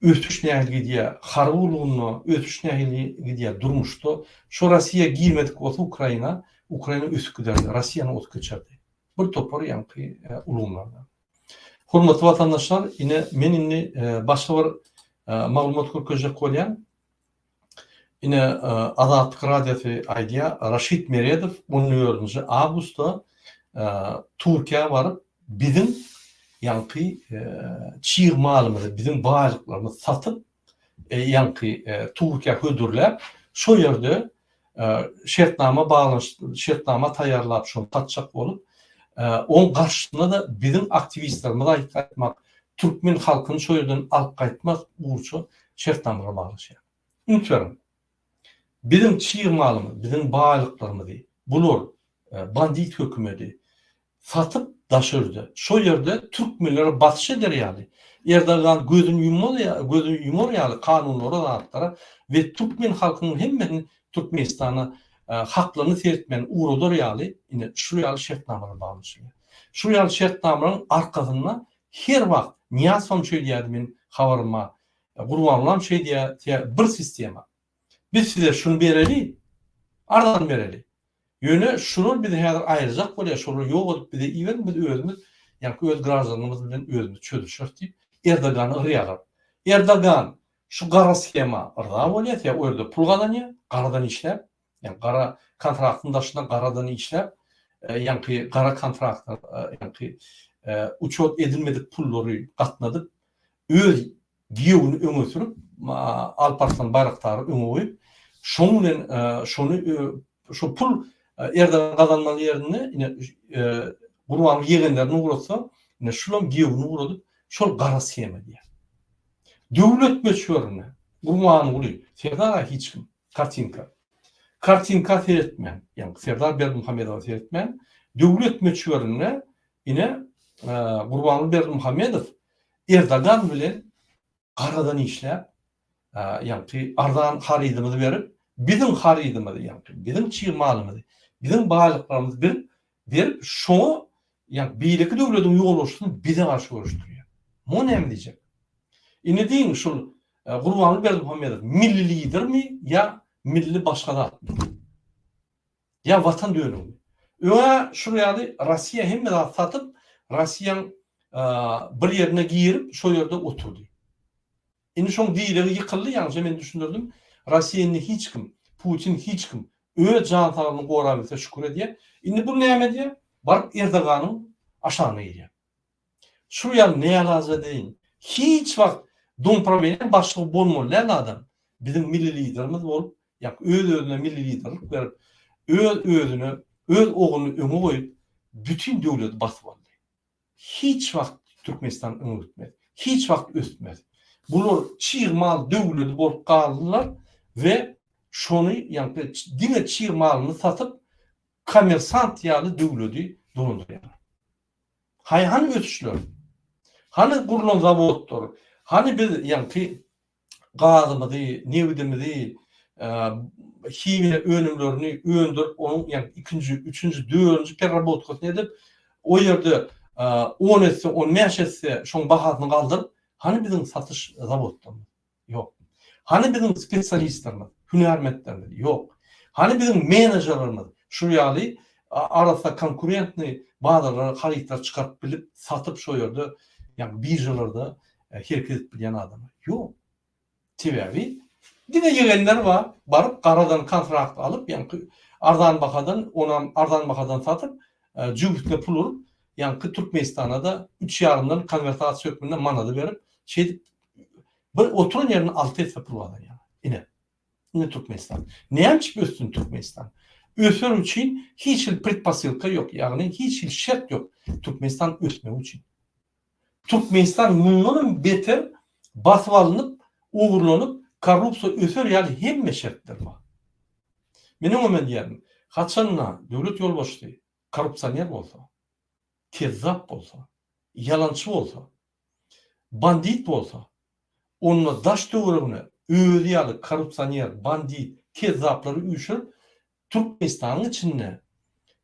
Ösüş nähili gidýär harby ulgamda, ösüş nähili gidýär durmuşda. Şo Rossiýa girmedik bolsa Ukraina, Ukraina ösüp giderdi, Rossiýany ozup geçerdi. Bir topar ýaňky ulgamlarda. Hormatly watandaşlar, ine men indi başga bir maglumat görkezjek bolýan. Ine Azatlyk Radiosy aýdýar, Raşid Meredow on dördünji awgustda Türkiýä baryp, biziň ýaňky çig malymyzy, biziň baýlyklarymyzy satyp, ýaňky Türkiýä hödürläp, şo ýerde şertnama baglanyş şertnama taýýarlap şony satjak bolup, oň garşysyna-da biziň aktiwistlerimiz aýyp gaýtmak, türkmen halkyny şo ýerden alyp gaýtmak ugurça şertnamalar baglaşýar. Üns beriň! Biziň çig malymyz, biziň baýlyklarymyzy bular, bandit hökümeti satyp daşörde, şo ýerde türkmenlere basyş eder ýaly, Erdogan gözüni ýumaz gözüni ýumar ýaly kanunlara zatlara we türkmen halkynyň hemmesini Türkmenistana haklaryny seretmän ugradar ýaly ine şu ýaly şertnamalar baglaşylýar. Şu ýaly şertnamalaryň arkasynda her wagt Nyýazowam şeýdýärdi men habarym bar, Gurbangulam şeýdýär bir sistema. Biz size şuny bereli, arzan bereli. Ýöne şular bizi häzir aýyrjak bolýar, şolary ýok edip bize iberiň, biz özümiz, ýaňky öz graždanymyz bilen özümiz çözüşeris diýip, Erdogany yrýarlar. Erdogan şu gara shema yrza bolýar, sebäbi o ýerde pul gazanýar, garadan işläp, ýagny gara kontraktyň daşynda garadan işläp, ýaňky gara kontraktlar, ýaňky uçot edilmedik pullary gatnadyp, öz giýewini öňe sürüp, Alparslan Baýraktary öňe goýup, şoň bilen şony şo pul Erdogan gazanmaly ýerinde ine Gurbanguly ýegenlerini ugratsa, ine şulam giýewini ugradyp, şol gara shema diýýär. Döwlet möçberinde Gurbanguly Serdar-a hiç kim, kartinka. Kartinka seretmän, ýagny Serdar Berdimuhamedowa seretmän, döwlet möçberinde ine Gurbanguly Berdimuhamedow Erdogan bilen garadan işläp, ýaňky arzan harydymyzy berip, biziň harydymyzy, ýaňky biziň çig malymyzy, biziň baýlyklarymyzy berip, berip şoňa ýaňky beýleki döwlediň ýolbaşçysyny bize garşy göreşdirýär. Muňa näme diýjek? Indi diýiň şul Gurbanguly Berdimuhamedow milli lidermi ýa milli başga zatmy? Ýa watan dönügimi? Öňä şul ýaly Rossiýa hemme zat satyp, Rossiýaň bir ýerine girip şo ýerde oturdy. Indi şoň diregi ýykyldy ýaňyja men düşündirdim. Rossiýa indi hiç kim, Putin hiç kim öz jan saglygyny gorabilse şükür edýär. Indi bu näme edýär? Baryp Erdoganyň aşagyna girýär. Şu ýaly nälaja deýin. Hiç wagt domprawenýa başlygy bolmaly däl adam. Biziň milli liderimiz bolup, ýa öz-özüne milli liderlik berip, öz-özüne, öz ogluny öňe goýup, bütin döwleti basyp aldy. Hiç wagt Türkmenistan öňe gitmez. Hiç wagt ösmez. Bular çig mal döwleti bolup galdylar we şony ýaňky diňe çig malyny satyp kommersant ýaly döwleti dolandyrýarlar. Haý hany ösüşler? Hany gurlan zawodlar? Hany biz ýaňky gazymyzy, nebidimizi, himiýa önümlerini öndürip, onuň ýaňky ikinji, üçünji, dördünji perrabotkasyny edip, o ýerde on esse, on bäş esse şoň bahasyny galdyryp, hany biziň satyş zawodlarymyz? Ýok. Hany biziň spesialistlerimiz, hünärmentlerimiz? Ýok. Hany biziň menejerlerimiz? Şu ýaly arassa konkurentnyý bazarlara harytlary çykaryp bilip, satyp şo ýerde, ýagny biržalarda hereket edip bilýän adamlar. Ýok. Sebäbi diňe ýegenler bar, baryp garadan kontrakt alyp, ýaňky arzan bahadan, onam arzan bahadan satyp, jübüsine pul urup, ýaňky Türkmenistana-da üç ýarymdan konwertasiýa hökmünde manady berip, şeýdip Bir oturan ýerinde alty esse pul gazanýar. Ine. Ine Türkmenistan. Näme üçin össün Türkmenistan? Öser üçin hiç hili predposylka ýok, ýagny hiç hili şert ýok Türkmenistan ösmegi üçin. Türkmenistan mundan hem beter basyp alnyp, ogurlanyp, korrupsiýa öser ýaly hemme şertler bar. Men öňem diýýärdim, haçanda döwlet ýolbaşçysy korrupsioner bolsa, kezzap bolsa, ýalançy bolsa, bandit bolsa, onda daş-töweregine özi ýaly korrupsioner, bandit, kezzaplary üýşürip, Türkmenistanyň içinde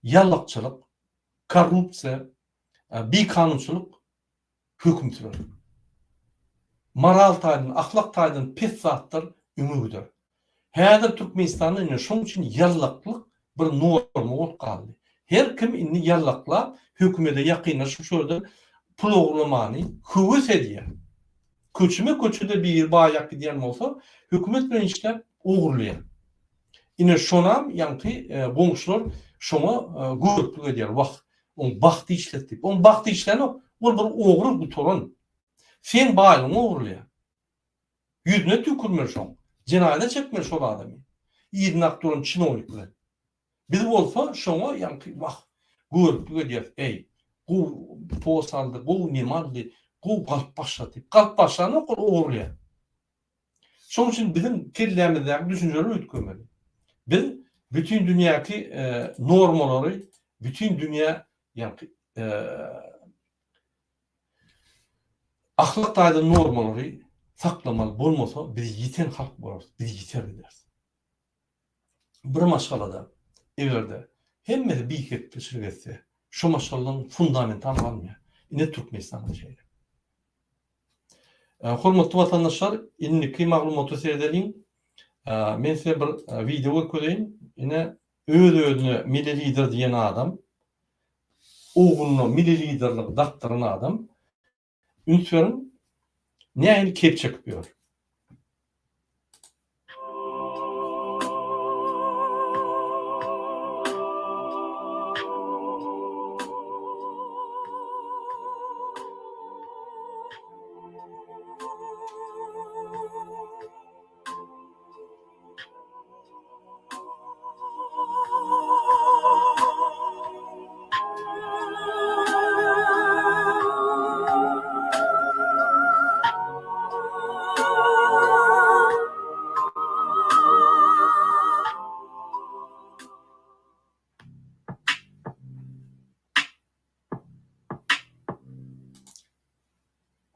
ýallakçylyk, korrupsiýa, bikanunçylyk höküm sürer. Moral taýdan, ahlak taýdan pes zatlar öňe gider. Häzir Türkmenistanda ine şoň üçin ýallaklyk bir norma bolup galdy. Her kim indi ýallaklap, hökümede ýakynlaşyp şu ýerden pul ogurlamany höwes edýär. Köçeme köçede biri baýap gidýän bolsa, hökümet bilen işläp ogurlaýar. Ine şonam ýaňky goňşular şoňa göriplik edýär, wah, oň bagty işledi diýip. Oň bagty işlänok, ol bir ogry gutaran. Seň baýlygyňy ogurlaýar. Ýüzüne tüýkürmeli şoň. Jenaýata çekmeli şol adamy. Yzyna akyp duran çinownik bilen. Biz bolsa şoňa ýaňky wah, göriplik edýäris, eý, gowy post aldy, gowy neme aldy, gowy galyp başlady diýip. Galyp başlanok, ol ogurlaýar. Şonuň üçin biziň kellämizdäki düşünjeler üýtgemeli. Biz bütin dünýäki normalary, bütin dünýä ýaňky ahlak taýdan normalary saklamaly bolmasa biz ýiten halk bolarys, biz ýiter gideris. Bir maşgalada eger-de hemmesi bihepbeçilik etse, şo maşgalalaryň fundamentam galmaýar. Ine Türkmenistanda şeýle. Hormatly watandaşlar, indiki maglumata seredeliň. Men size bir wideo görkezeýin. Ine öz-özüne milli lider diýen adam, ogluna milli liderligi dakdyran adam. Üns beriň, nähili kep çekip ýör.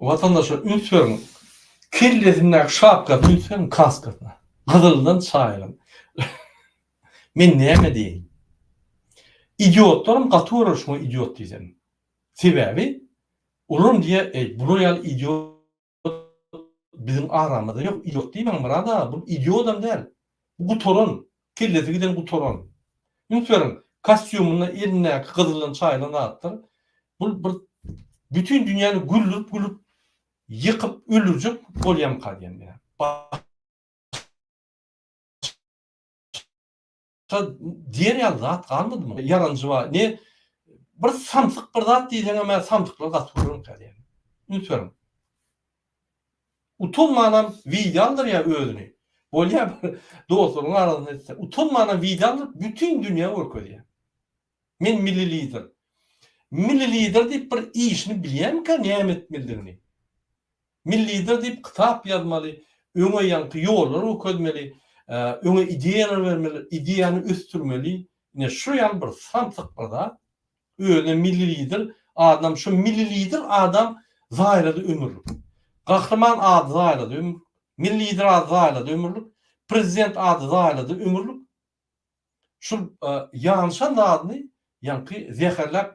Watandaşlar üns beriň. Kellesindäki şapkasyna üns beriň, kaskasyna. Gyzyldan çaýylan. Men näme diýeýin? Idiotlaram gaty görer şuňa idiot diýsem. Sebäbi olaram diýer, eý, bular ýaly idiot biziň aramyzda ýok. Idiot diýmäň Myrat aga, bu idiodam däl. Bu gutaran, kellesi giden gutaran. Üns beriň, kostýumynda elindäki gyzyldan çaýylan zatlar bu bir bütin dünýäni güldürip-gülüp ýykyp öldürjek bolýamyka diýen men. Başga diýer ýaly zat galmadymy? Ýaranjy bar. Ne bir samsyk bir zat diýseňem hä samsyklar gaty görermikä diýýän. Üns beriň. Utanmanam wideo aldyrýar özüni. Bolýar bir dostlaryň arasynda etse. Utanmanam wideo aldyryp bütin dünýä görkezýär. Men milli lider. Milli lider diýip bir işini bilýärmikä näme etmelidigini? Milli lider diýip kitap ýazmaly, öňe ýaňky ýollar görkezmeli, öňe ideýalar bermeli, ideýany ösdürmeli. Ine şu ýaly bir samsyk bir zat. Özüne milli lider adam şu milli lider adam zaýalady ömürlik. Gahryman ady zaýalady ömürlik. Milli lider ady zaýalady ömürlik. Prezident ady zaýalady ömürlik. Şul ýanyşan zadyny ýaňky zäherläp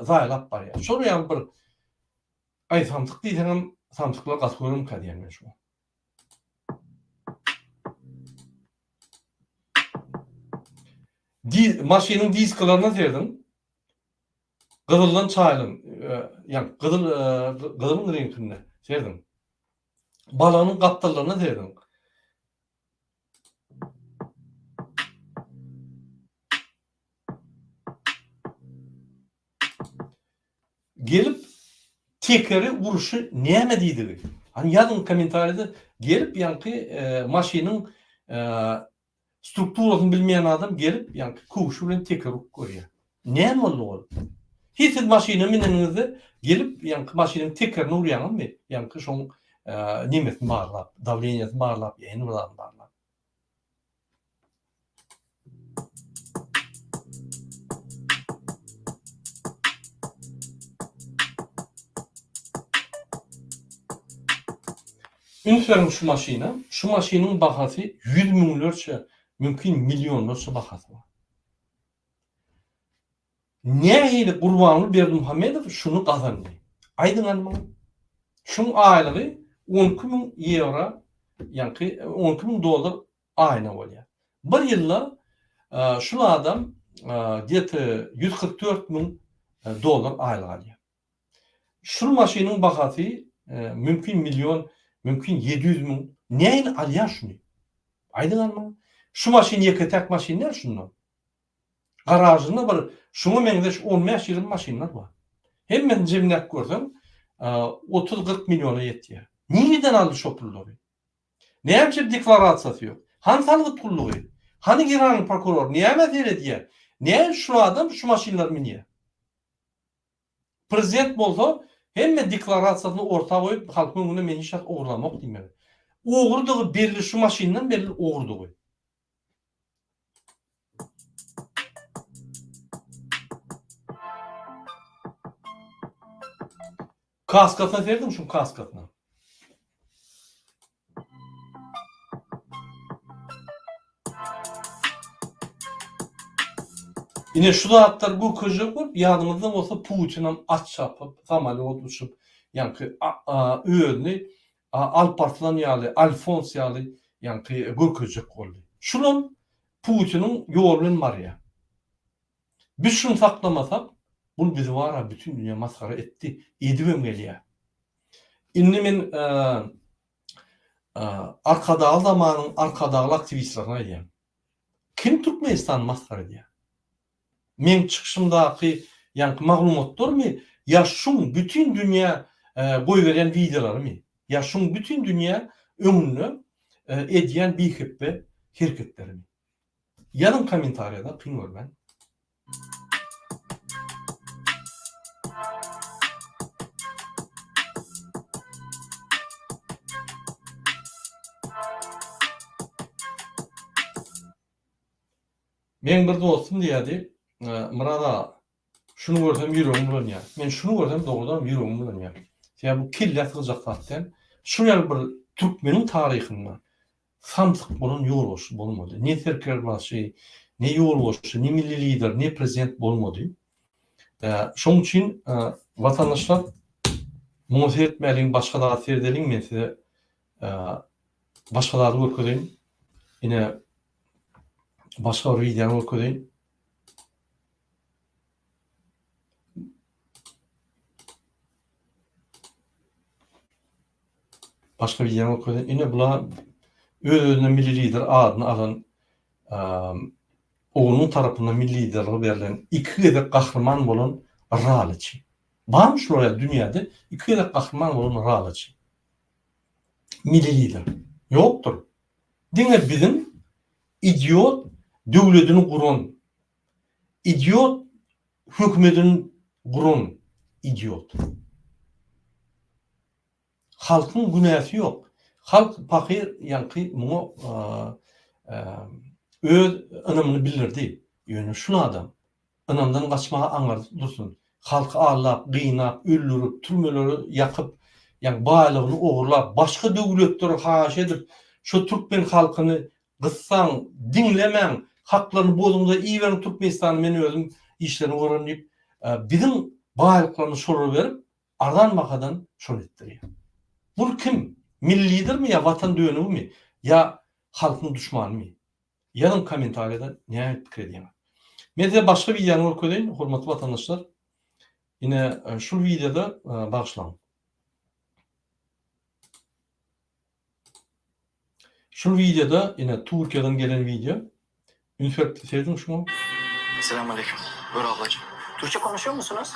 zaýalap barýar. Şol ýaly bir aý samsyk diýseňem samsyklar gaty göremkä diýýän men şuňa. Di maşynyň diskalaryna serediň. Gyzyldan çaýylan, ýa gyzyl gyzylyň reňkinde serediň. Balagynyň gapdallaryna serediň. Gelip tekeri uruşy näme diýdigi? Hany ýazyň kommentariýada gelip ýaňky maşynyň strukturasyny bilmeýän adam gelip ýaňky köwşi bilen teker urup görýär. Näme boldy ol? Hiç siz maşyna mineniňizde gelip ýaňky maşynyň tekerini urýaňyzmy? Ýaňky şoň nemesini barlap, dawleniýasyny barlap, ýa ýene bir zadyny barlap. Üns beriň şu maşyna. Şu maşynyň bahasy ýüz müňlerçe, mümkin millionlarça bahasy bar. Nähili Gurbanguly Berdimuhamedow şuny gazandy? Aýdyň hany maňa. Şuň aýlygy 12 müň ýewro, ýaňky 12 müň dollar aýyna bolýar. Bir ýylda şul adam gde-to 144 müň dollar aýlyk alýar. Şul maşynyň bahasy mümkin million, mümkin 700 müň. Nähili alýar şuny? Aýdyň hany maňa. Şu maşyn ýeke-täk maşyn däl şunda. Garažynda bir şuňa meňzeş on bäş-ýigrimi maşynlar bar. Hemmesini jemläp görseň, otuz-kyrk milliona ýetýär. Nireden aldy şo pullary? Näme üçin deklarasiýasy ýok? Hany salgyt gullugy? Hany generalnyý prokuror? Nämä seredýär? Näme üçin şu adam şu maşynlary münýär? Prezident bolsa hemme deklarasiýasyny orta goýup halkyň öňünde men hiç zat ogurlamok diýmeli. Ogrudygy belli şu maşyndan belli ogrudygy. Kaskasyna serediň şuň kaskasyna. Ine şu zatlary görkezjek bolup ýadyňyzda bolsa Putinam at çapyp, samolýot uçup, ýaňky özüni Alparslan ýaly, Alfons ýaly ýaňky görkezjek boldy. Şulam Putiniň ýoly bilen barýar. Biz şuny saklamasak, bul bizi bara bütin dünýä masgara etdi, edibem gelýär. Indi men Arkadagly zamanyň arkadagly aktiwistlerine aýdýan. Kim Türkmenistany masgara edýär? Meň çykyşymdaky ýaňky maglumatlarmy ýa şuň bütin dünýä goýberýän wideolarymy? Ýa şuň bütin dünýä öňünde edýän bihepbe hereketlerimi? Ýazyň kommentariýada kyn görmän. Meň bir dostum diýýärdi, Myrat aga, şuny görsem ýüregim bulanýar. Men şuny görsem dogrudanam ýüregim bulanýar. Sebäbi bu kellä sygjak zat däl. Şu ýaly bir türkmeniň taryhynda samsyk bolan ýolbaşçy bolmady. Ne serkerdebaşy, ne ýolbaşçy, ne milli lider, ne prezident bolmady. Şonuň üçin watandaşlar muňa seretmäliň, başga zat seredeliň, men size başga zady görkezeýin. Ine başga bir wideony görkezeýin. Başga wideony görkezeýin. Ine bular öz-özüne milli lider adyny alan oglunyň tarapyndan milli liderlige berlen iki gezek gahryman bolan ralyçy. Barmy şular ýaly dünýäde iki gezek gahryman bolan ralyçy? Milli lider. Ýokdur. Diňe biziň idiot döwledini guran, idiot hökümedini guran idiot. Halkyň günäsi ýok. Halk pahyr ýaňky muňa öz ynamyny bildirdi. Ýöne şul adam ynamdan gaçmaga aňarsy dursun. Halky aldap, gynap, öldürip, türmeleri ýakyp, ýaňky baýlygyny ogurlap, başga döwletleri haýyş edip, şu türkmen halkyny gyssaň, diňlemäň, haklaryny bozuňda iberiň Türkmenistana men özüm işlerini görerin diýip, biziň baýlyklarymyzy şolara berip, Arzan bahadan şony etdirýär. Bul kim? Milli lidermi ýa watan dönügimi ýa halkyň duşmanymy? Ýazyň kommentariýada näme pikir edýäňiz. Men size başga wideony görkezeýin hormatly watandaşlar. Ine şul wideoda bagyşlaň. Şul wideoda ine Türkiýeden gelen wideo. Üns berip serediň şuňa. Selamünaleyküm. Buyur ablacım. Türkçe konuşuyor musunuz?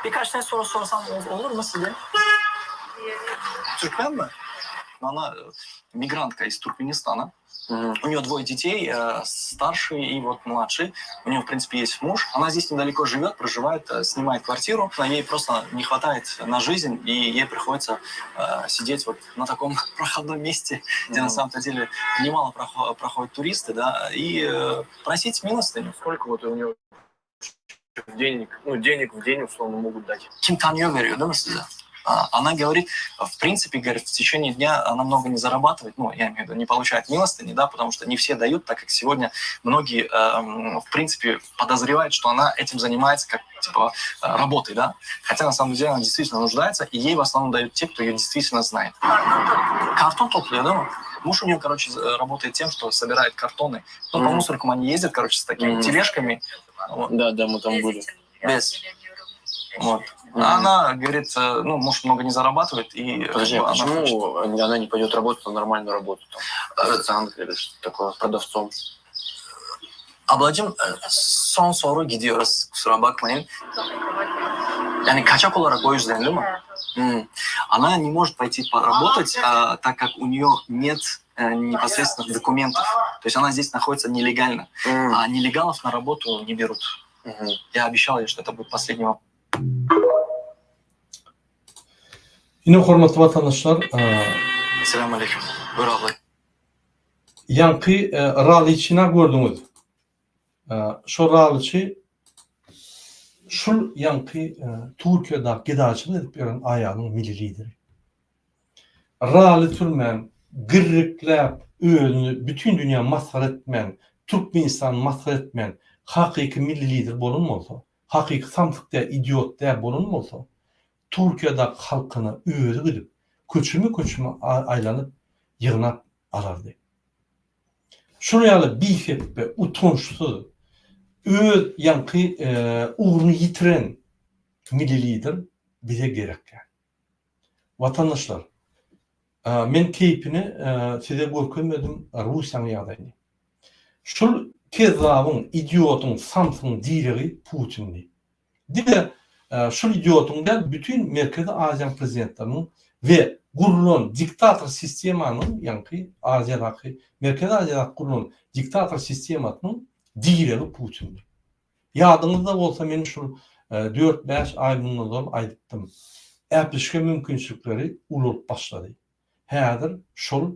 Birkaç tane soru sorsam olur mu size? Türkmen mi? Она мигрантка из Туркменистана. У нее двое детей, э, старший и вот младший. У нее, в принципе, есть муж. Она здесь недалеко живет, проживает, э, снимает квартиру. Но ей просто не хватает на жизнь, и ей приходится э, сидеть вот на таком проходном месте, где на самом-то деле немало проходят туристы, да, и просить милостыню. Сколько вот у нее денег, ну, денег в день, условно, могут дать? Kim tanıyor veriyor değil mi size? А, Она говорит, в принципе, говорит, в течение дня она много не зарабатывает, ну, я имею в виду, не получает милостыни, да, потому что не все дают, так как сегодня многие, эм, в принципе, подозревают, что она этим занимается как, типа, э, работой, да, хотя на самом деле она действительно нуждается, и ей в основном дают те, кто ее действительно знает. Karton topluyor, değil mi? Муж у нее, короче, з- работает тем, что собирает картоны. Ну, по Мгм. мусоркам они ездят, короче, с такими Мгм. тележками. Вот. Да, да, мы там были. Без. Вот. Мгм. А Она говорит, э, ну, муж много не зарабатывает, и как Подожди, бы а она хочет. почему она не пойдет работать на нормальную работу? Там, официанткой или что-то такое, продавцом? Ablacığım e, son soru gidiyoruz kusura bakmayın. Yani kaçak olarak o yüzden değil mi? М. Она не может пойти поработать, а, так как у нее нет э, непосредственных документов. То есть она здесь находится нелегально. М, А нелегалов на работу не берут. мгм. Я обещал ей, что это будет последний вопрос. Ine hormatly watandaşlar, e, Selamünaleyküm. Buyur abla. ýaňky e, rallyçyny gördüňiz. E, Şo rallyçy şul ýaňky e, Türkiýede gedaçylyk edip ýören aýalyň milli lideri. Rally sürmän, girrikläp, özüni bütin dünýä masgara etmän, Türkmenistany masgara etmän, hakyky milli lider bolan bolsa, hakyky samsyk däl, idiot däl bolan bolsa, Türkiýedäki halkyna özi gidip, köçeme-köçeme aýlanyp, ýygnap alardy. Şular ýaly bihepbe, utançsyz, öz ýaňky ugruny ýitiren milli lider bize gerek däl. Watandaşlar, men keýpini size görkezmedim Russiýanyň ýagdaýyny. Şul kezzabyň, idiotyň, samsygyň diregi Putindi. Diňe şul idiotyň däl, bütin Merkezi Aziýanyň prezidentleriniň we gurlan diktator sistemanyň, ýaňky Aziýadaky, Merkezi Aziýadaky gurlan diktator sistemasynyň diregi Putindi. Ýadyňyzda bolsa men şul dört-bäş aý mundan ozal aýdypdym. Äpişge mümkinçilikleri ulalyp başlady. Häzir şol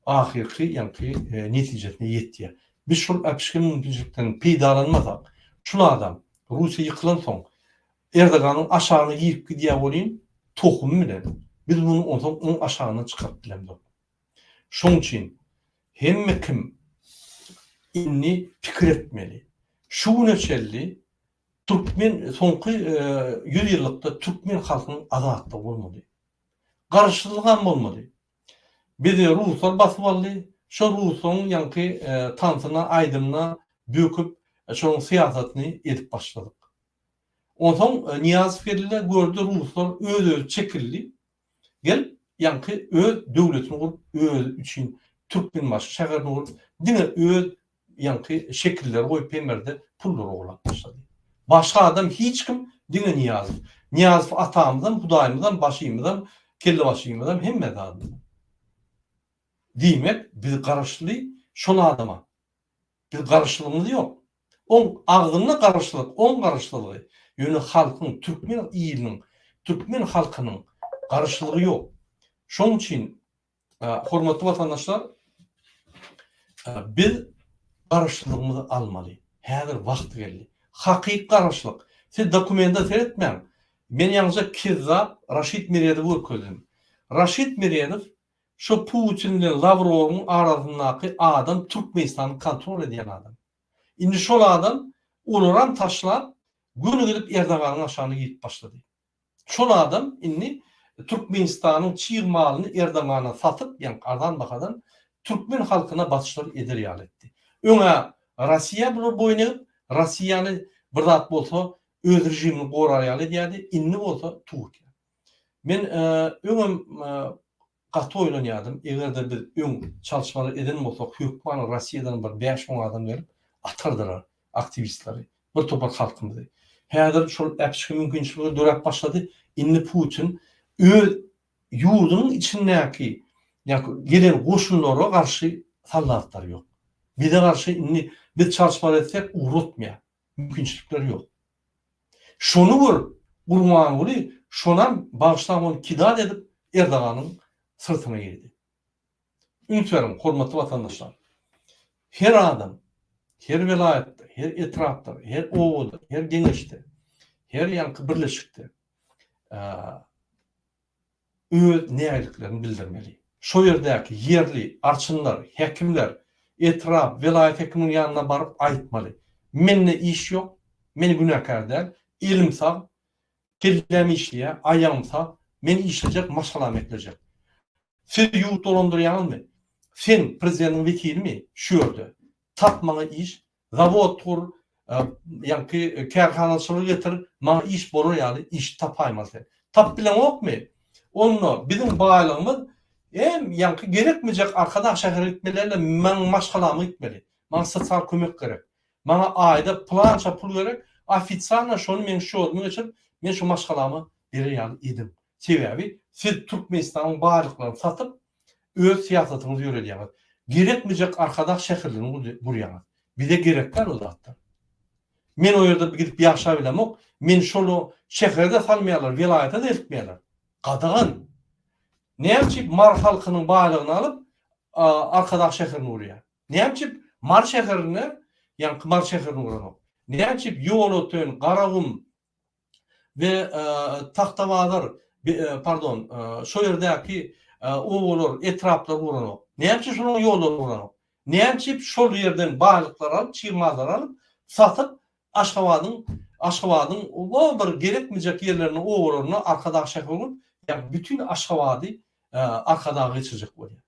ahyrky ýaňky netijesine ýetýär. Biz şol äpişge mümkinçilikden peýdalanmasak, şul adam Russiýa ýykylansoň Erdoganyň aşagyna girip gidýär welin tohumy bilen biz muny onsoň oň aşagyndan çykaryp bilemzok. Şoň üçin hemme kim indi pikir etmeli. Şu güne çenli türkmen soňky ýüzýyllykda türkmen halkynyň azatlygy bolmady. Garaşsyzlygam bolmady. Bizi ruslar basyp aldy. Şo ruslaryň ýaňky tansyna, aýdymyna böküp, şonuň syýasatyny edip başladyk. Onsoň Nyýazow geldi-de gördi ruslar öz-özi çekildi. Gelip ýaňky öz döwletini gurup, özi üçin Türkmenbaşy şäherini gurup, diňe öz ýaňky şekilleri goýup hemmerde pullary ogurlap başlady. Başga adam hiç kim diňe Nyýazow. Nyýazow atamyzam, hudaýymyzam, başymyzam, kellebaşymyzam hemme zadymyzam. Diýmek biz garaşly şol adama. Biz garaşlygymyz ýok. Oň agzynda garaşlyk, oň garaşlylygy. Ýöne halkyň, türkmen iliniň, türkmen halkynyň garaşlylygy ýok. Şoň üçin hormatly watandaşlar biz garaşsyzlygymyzy almaly. Häzir wagty geldi. Hakyky garaşlyk. Siz dokumende seretmäň. Men ýaňyja kezzap Raşid Meredowy görkezdim. Raşid Meredow Şo Putin bilen Lawrowyň arasyndaky adam Türkmenistany kontrol edýän adam. Indi şol adam olaram taşlap göni gidip Erdoganyň aşagyna girip başlady. Şol adam indi Türkmenistanyň çig malyny Erdogana satyp, ýaňky arzan bahadan türkmen halkyna basyşlar eder ýaly etdi. Öň-ä Rossiýa bular boýun egip, Rossiýany bir zat bolsa öz režimini gorar ýaly edýärdi, indi bolsa Türkiýe. Men öňem gaty oýlanýardym, eger-de biz öň çalyşmalar eden bolsak, hökman Rossiýadan bir 5000 adam gelip atardylar aktiwistleri, bir topar halkymyzy. Häzir şol äpişge mümkinçilikler döräp başlady. Indi Putin öz ýurdunyň içindäki gelen goşunlara garşy soldatlary ýok. Bize garşy indi biz çalyşmalar etsek ugratmaýar. Mümkinçilikleri ýok. Şony görüp Gurbanguly şonam bagyşlap ony kidat edip Erdoganyň syrtyna girdi. Üns beriň hormatly watandaşlar. Her adam her welaýatda, her etrapda, her obada, her geňeşde, her ýaňky birleşikde. öz nägiliklerini bildirmeli. Şo ýerdäki ýerli arçynlar, häkimler, etrap, welaýat häkiminiň ýanyna baryp aýtmaly. Mende iş ýok, men günäkär däl, elim sag, kelläm işleýär, aýagym sag, men işlejek, maşgalamy eklejek. Siz ýurt dolandyrýaňyzmy? Sen prezidentiň wekilimi şu ýerde? Tap maňa iş, Zawod gur, ýaňky kärhanaçylygy getir, maňa iş bolar ýaly iş tapaýmaly sen. Tapyp bileňokmy? Onda biziň baýlygymyz em ýaňky gerekmejek Arkadag şähere gitmeli däl-de, maň maşgalama gitmeli. Maňa sosial kömek gerek. Maňa aýda pylança pul gerek, ofisialno şony meň şýodyma geçirip, men şu maşgalama berer ýaly ediň. Sebäbi siz Türkmenistanyň baýlyklaryny satyp, öz syýasatyňyzy ýöredýäňiz. Gerekmejek Arkadag şäherlerini gurýaňyz. Bize gerek däl o zatlar. Men o ýerde gidip ýaşabilemok. Men şol şähere-de salmaýarlar, welaýata-da eltmeýärler. Gadagan. Näme üçin Mary halkynyň baýlygyny alyp, Arkadag şäherini gurýar? Näme üçin Mary şäherinde, ýaňky Mary şäherini guranok? Näme üçin Ýolöten, Garagum, we Tagtabazar, pardon, şo ýerdäki obalar, etraplar guranok. Näme üçin şolaryň ýollary guranok? Näme üçin şol ýerden baýlyklary alyp, çig mallary alyp, satyp, Aşgabadyň, Aşgabadyň o bir gerekmejek ýerlerinde, obalarynda Arkadag şäheri gurup, ýagny bütin Aşgabady Arkadaga geçirjek bolýar.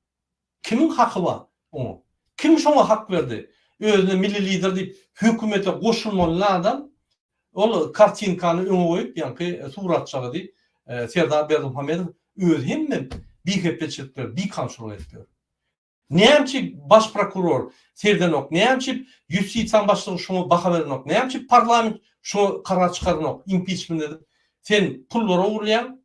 Kimiň haky bar oňa? Kim şoňa hak berdi? Özüne milli lider diýip hökümete goşulmaly adam ol kartinkany öňe goýup ýaňky suratçaly diýip Serdar Berdimuhamedow özi hemme bihepbeçilikleri bikanunçylyk edip ýör. Näme üçin baş prokuror serdenok? Näme üçin ýustisiýanyň başlygy şoňa baha berenok? Näme üçin parlament şoňa karar çykaranok impiçment edip sen pullara urulýaň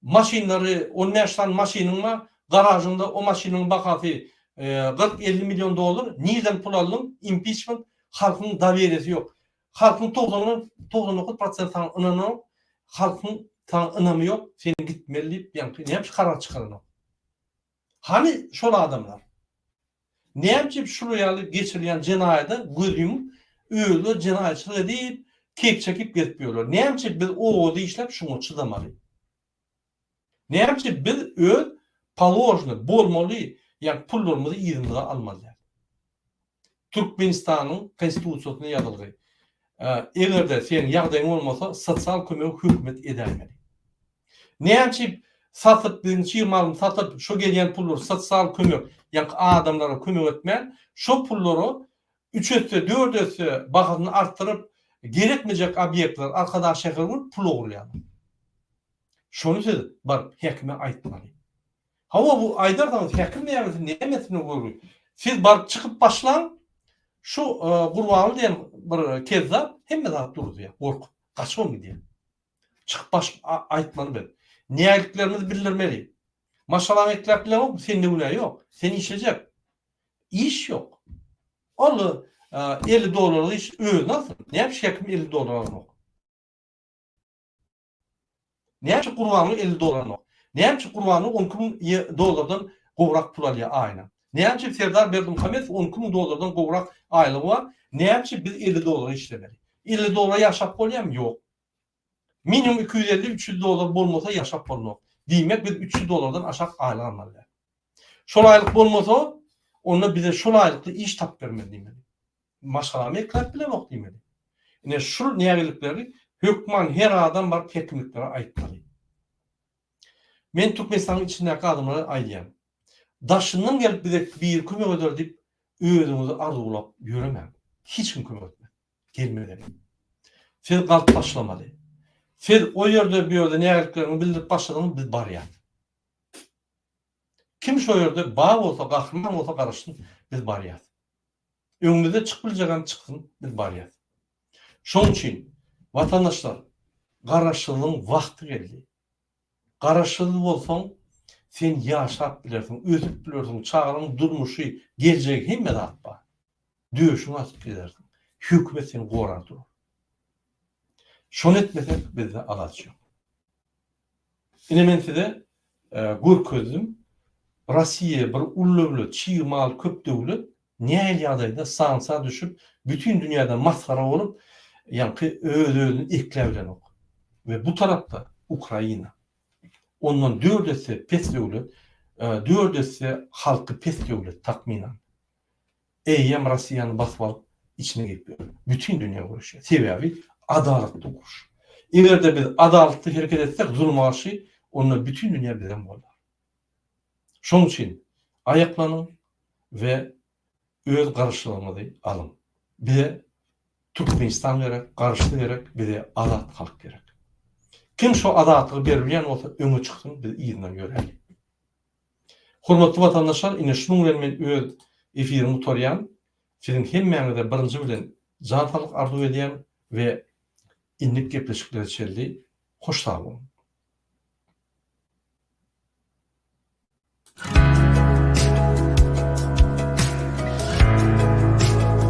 Maşynlary, on bäş sany maşynyň bar, garažyňda o maşynyň bahasy 40-50 million dollar, nirden pul aldyň, impiçment, halkyň doweriýasy ýok. Halkyň togsandan 99 prosent saňa ynananok, halkyň saňa ynamy ýok, sen gitmeli diýip, ýaňky näme üçin karar çykaranok? Hany şol adamlar? Näme üçin şular ýaly geçirilýän jenaýada göz ýumup, özleri jenaýatçylyk edip, keyp çekip gezip ýörler? Näme üçin biz obada işläp şuňa çydamaly? Näme üçin biz öz položny, bolmaly, ýagny pullarymyzy yzymyza almaly däl? Türkmenistanyň Konstitusiýasynda ýazylgy. Eger-de seniň ýagdaýyň bolmasa, sosial kömegi hökümet edäýmeli. Näme üçin satyp, biziň çig malymyzy satyp, şo gelýän pullary sosial kömek, ýaňky adamlara kömek etmän, şo pullara üç esse, dört esse bahasyny artdyryp, gerekmejek obýektler, Arkadag şäheri gurup pul ogurlaýarlar. Şony siz baryp häkime aýtmaly. Hawa bu aýdarsaňyz häkim nämesi nämesine görgi. Siz baryp çykyp başlaň şu Gurbanguly diýen bir kezzap hemme zat duruzýar gorkup gaçybam gidýär. Çykyp baş aýtmaly biz. Nägiliklerimizi bildirmeli. Maşgalaňy ekläp bileňokmy sende günä ýok. Sen işlejek. Iş ýok. Ol 50 dollarlyk iş özüne alsyn. Näme üçin häkim 50 dollar alanok. Näme üçin Gurbanguly 50 dollar alanok? Näme üçin Gurbanguly 12 müň dollardan gowrak pul alýar aýyna? Näme üçin Serdar Berdimuhamedow 12 müň dollardan gowrak aýlygy bar? Näme üçin biz 50 dollara işlemeli? 50 dollara ýaşap bolýarmy? Ýok. Minimum 250-300 dollar bolmasa ýaşap bolmaz. Diýmek biz 300 dollardan aşak aýlyk almaly däl. Şol aýlyk bolmasa, onda bize şol aýlykda iş tapyp bermeli diýmeli. Maşgalamy ekläp bilemok diýmeli. Ine şul nägilikleri hökman her adam baryp hekimliklere aýtmaly. Men Türkmenistanyň içindäki adamlara aýdýan. Daşyndan gelip bize biri kömek eder diýip özüňizi arzuwlap ýöremäň. Hiç kim kömek etmez. Gelmez hem. Siz galyp başlamaly. Siz o ýerde bu ýerde nägilikleriňizi bildirip başladyňyz biz barýas. Kim şo ýerde bar bolsa gahryman bolsa garaşsyn biz barýas. Öňümizde çykyp biljegem çyksyn biz barýas. Şoň üçin watandaşlar garaşsyzlygyň wagty geldi. Garaşsyz bolsaň sen ýaşap bilersiň, ösüp bilersiň, çagalaň durmuşy, geljegi hemme zat bar. Döşüňi atyp gezersiň. Hökümet seni gorar durar. Şony etmesek bizde alaç ýok. Ine men size görkezdim. Rossiýa bir uly döwlet, çig mal köp döwlet, nähili ýagdaýda sanksiýa düşüp, bütin dünýäde masgara bolup, ýaňky öz-özüni ekläbilenok. We bu tarapda Ukraina. ondan dört esse pes döwlet, dört esse halky pes döwlet takmynan. Eýýäm Rossiýany basyp alyp içine girip ýör. Bütin dünýä göreşýär. Sebäbi adalatly uruş. Eger-de biz adalatly hereket etsek zuluma garşy, onda bütin dünýä bizem goldar. Şonuň üçin aýaklanyň we öz garaşsyzlygyňyzy alyň. Bize Türkmenistan gerek, garaşsyz gerek, bize azat halk gerek. Kim şo azatlygy berilýän bolsa öňe çyksyn, biz yzyndan ýöräli. Hormatly watandaşlar, ine şunuň bilen men öz efirimi gutarýan. Siziň hemmäňize birinji bilen jan saglyk arzuw edýän we indiki gepleşiklere çenli hoş sag boluň.